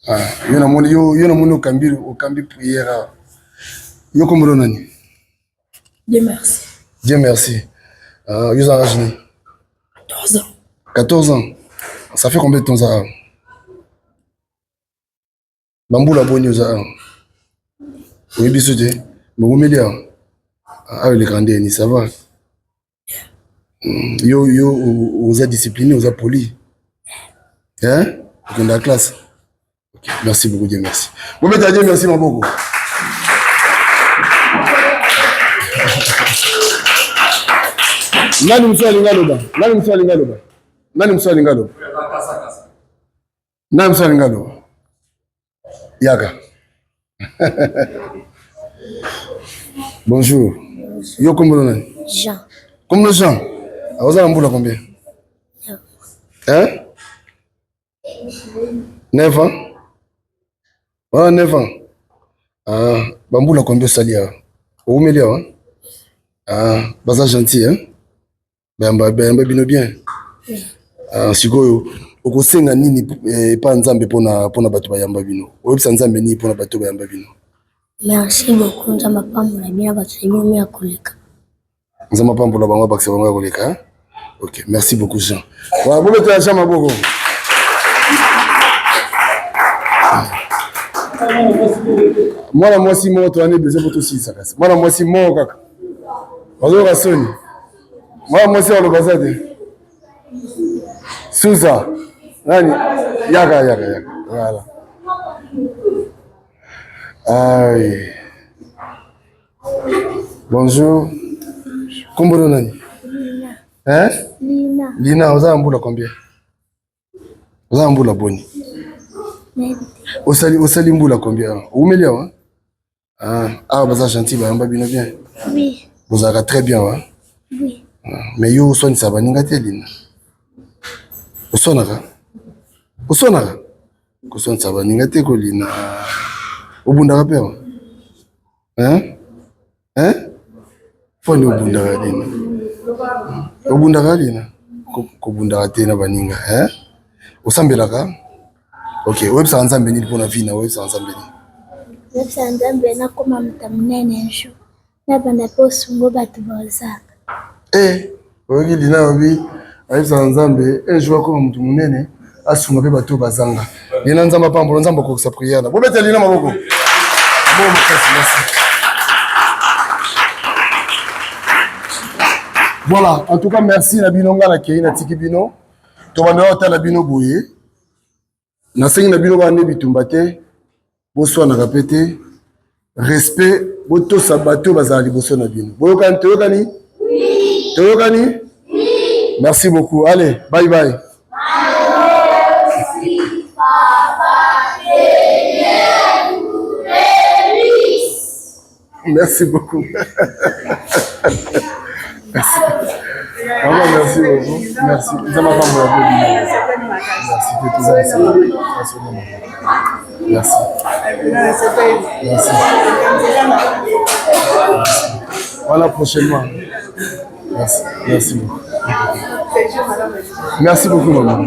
Ah, yo namoni yo yo namoni okambi okambi prière awa. Yo kombo nani? Dieu merci. Dieu merci. Ah, yo za âge nini? 14 ans. 14 ans. Ça fait combien de temps ça? Bambula boni oza awa? Oyebi biso te? Bowumeli awa? Awa eleka ndeni, ça va? Hmm, yo yo oza discipliné, oza poli. Hein? Okenda classe? Okay. Merci beaucoup, Dieu merci. Bobeta Dieu merci maboko. Nani mosusu alingi aloba? Nani mosusu alingi aloba? Nani mosusu alingi aloba? Nani mosusu alingi aloba? Yaka. Bonjour. Yo kombo nani? Jean. Kombo Jean. Oza na mbula combien? Hein? 9 ans? Ah, 9 ans. Ah, bambula combien osali awa? Oumeli awa? Ah, baza gentil hein? Bayamba bayamba bino bien. Ah, sikoyo okosenga nini eh, epa Nzambe pona pona bato bayamba bino? Oyebisa Nzambe nini pona bato bayamba bino? Merci beaucoup Nzambe apambola bino bato na bino ya koleka. Nzambe apambola bango abakisa bango ya koleka. Hein? Ok, merci beaucoup Jean. Voilà, bobetela Jean maboko. Mwana mwasi moko toyani besoin po tosilisa kasi. Mwana mwasi moko kaka. Bazoyoka soni. Mwana mwasi aloba za te. Suza. Nani? Yaka yaka yaka. Voilà. Aïe. Bonjour. Kombo na nani? Lina. Hein? Lina. Lina, oza na mbula combien? Oza na mbula boni? Osali osali mbula combien? Oumeli awa? Ah, awa baza gentil bayamba bino bien. Oui. Bozalaka très bien wa? Oui. Ah, mais yo oswanisa baninga te Lina. Oswanaka? Oswanaka? Koswanisa baninga te kolina. Obundaka mpe awa? Hein? Hein? Foni obundaka Lina. Obundaka Lina? Kobundaka te na baninga, hein? Osambelaka? Ok, oyebisaka Nzambe nini mpona vie na oyebisaka Nzambe nini? Oyebisaka Nzambe nakoma moto monene un jour. Nabanda mpe osungo bato bazanga. Eh, oyoki Lina alobi ayebisaka Nzambe un jour akoma moto monene asunga mpe bato bazanga. Lina Nzambe apambola, Nzambe akokisa prière na. Bobeta Lina maboko. Maboko makasi, merci. Voilà, en tout cas merci na bino nga nakei natiki bino. Tobanda otala bino boye. Nasengi na bino bana nde bitumba te, boswanaka mpe te. Respect, botosa bato oyo bazala liboso na bino. Boyokani, toyokani? Toyokani? Merci beaucoup. Allez, bye bye. Merci beaucoup. Merci. Vraiment, merci beaucoup. Merci. Nzambe apambola bino. Merci. Merci. Merci. Merci. Voilà prochainement. Merci. Merci beaucoup. Merci beaucoup, maman.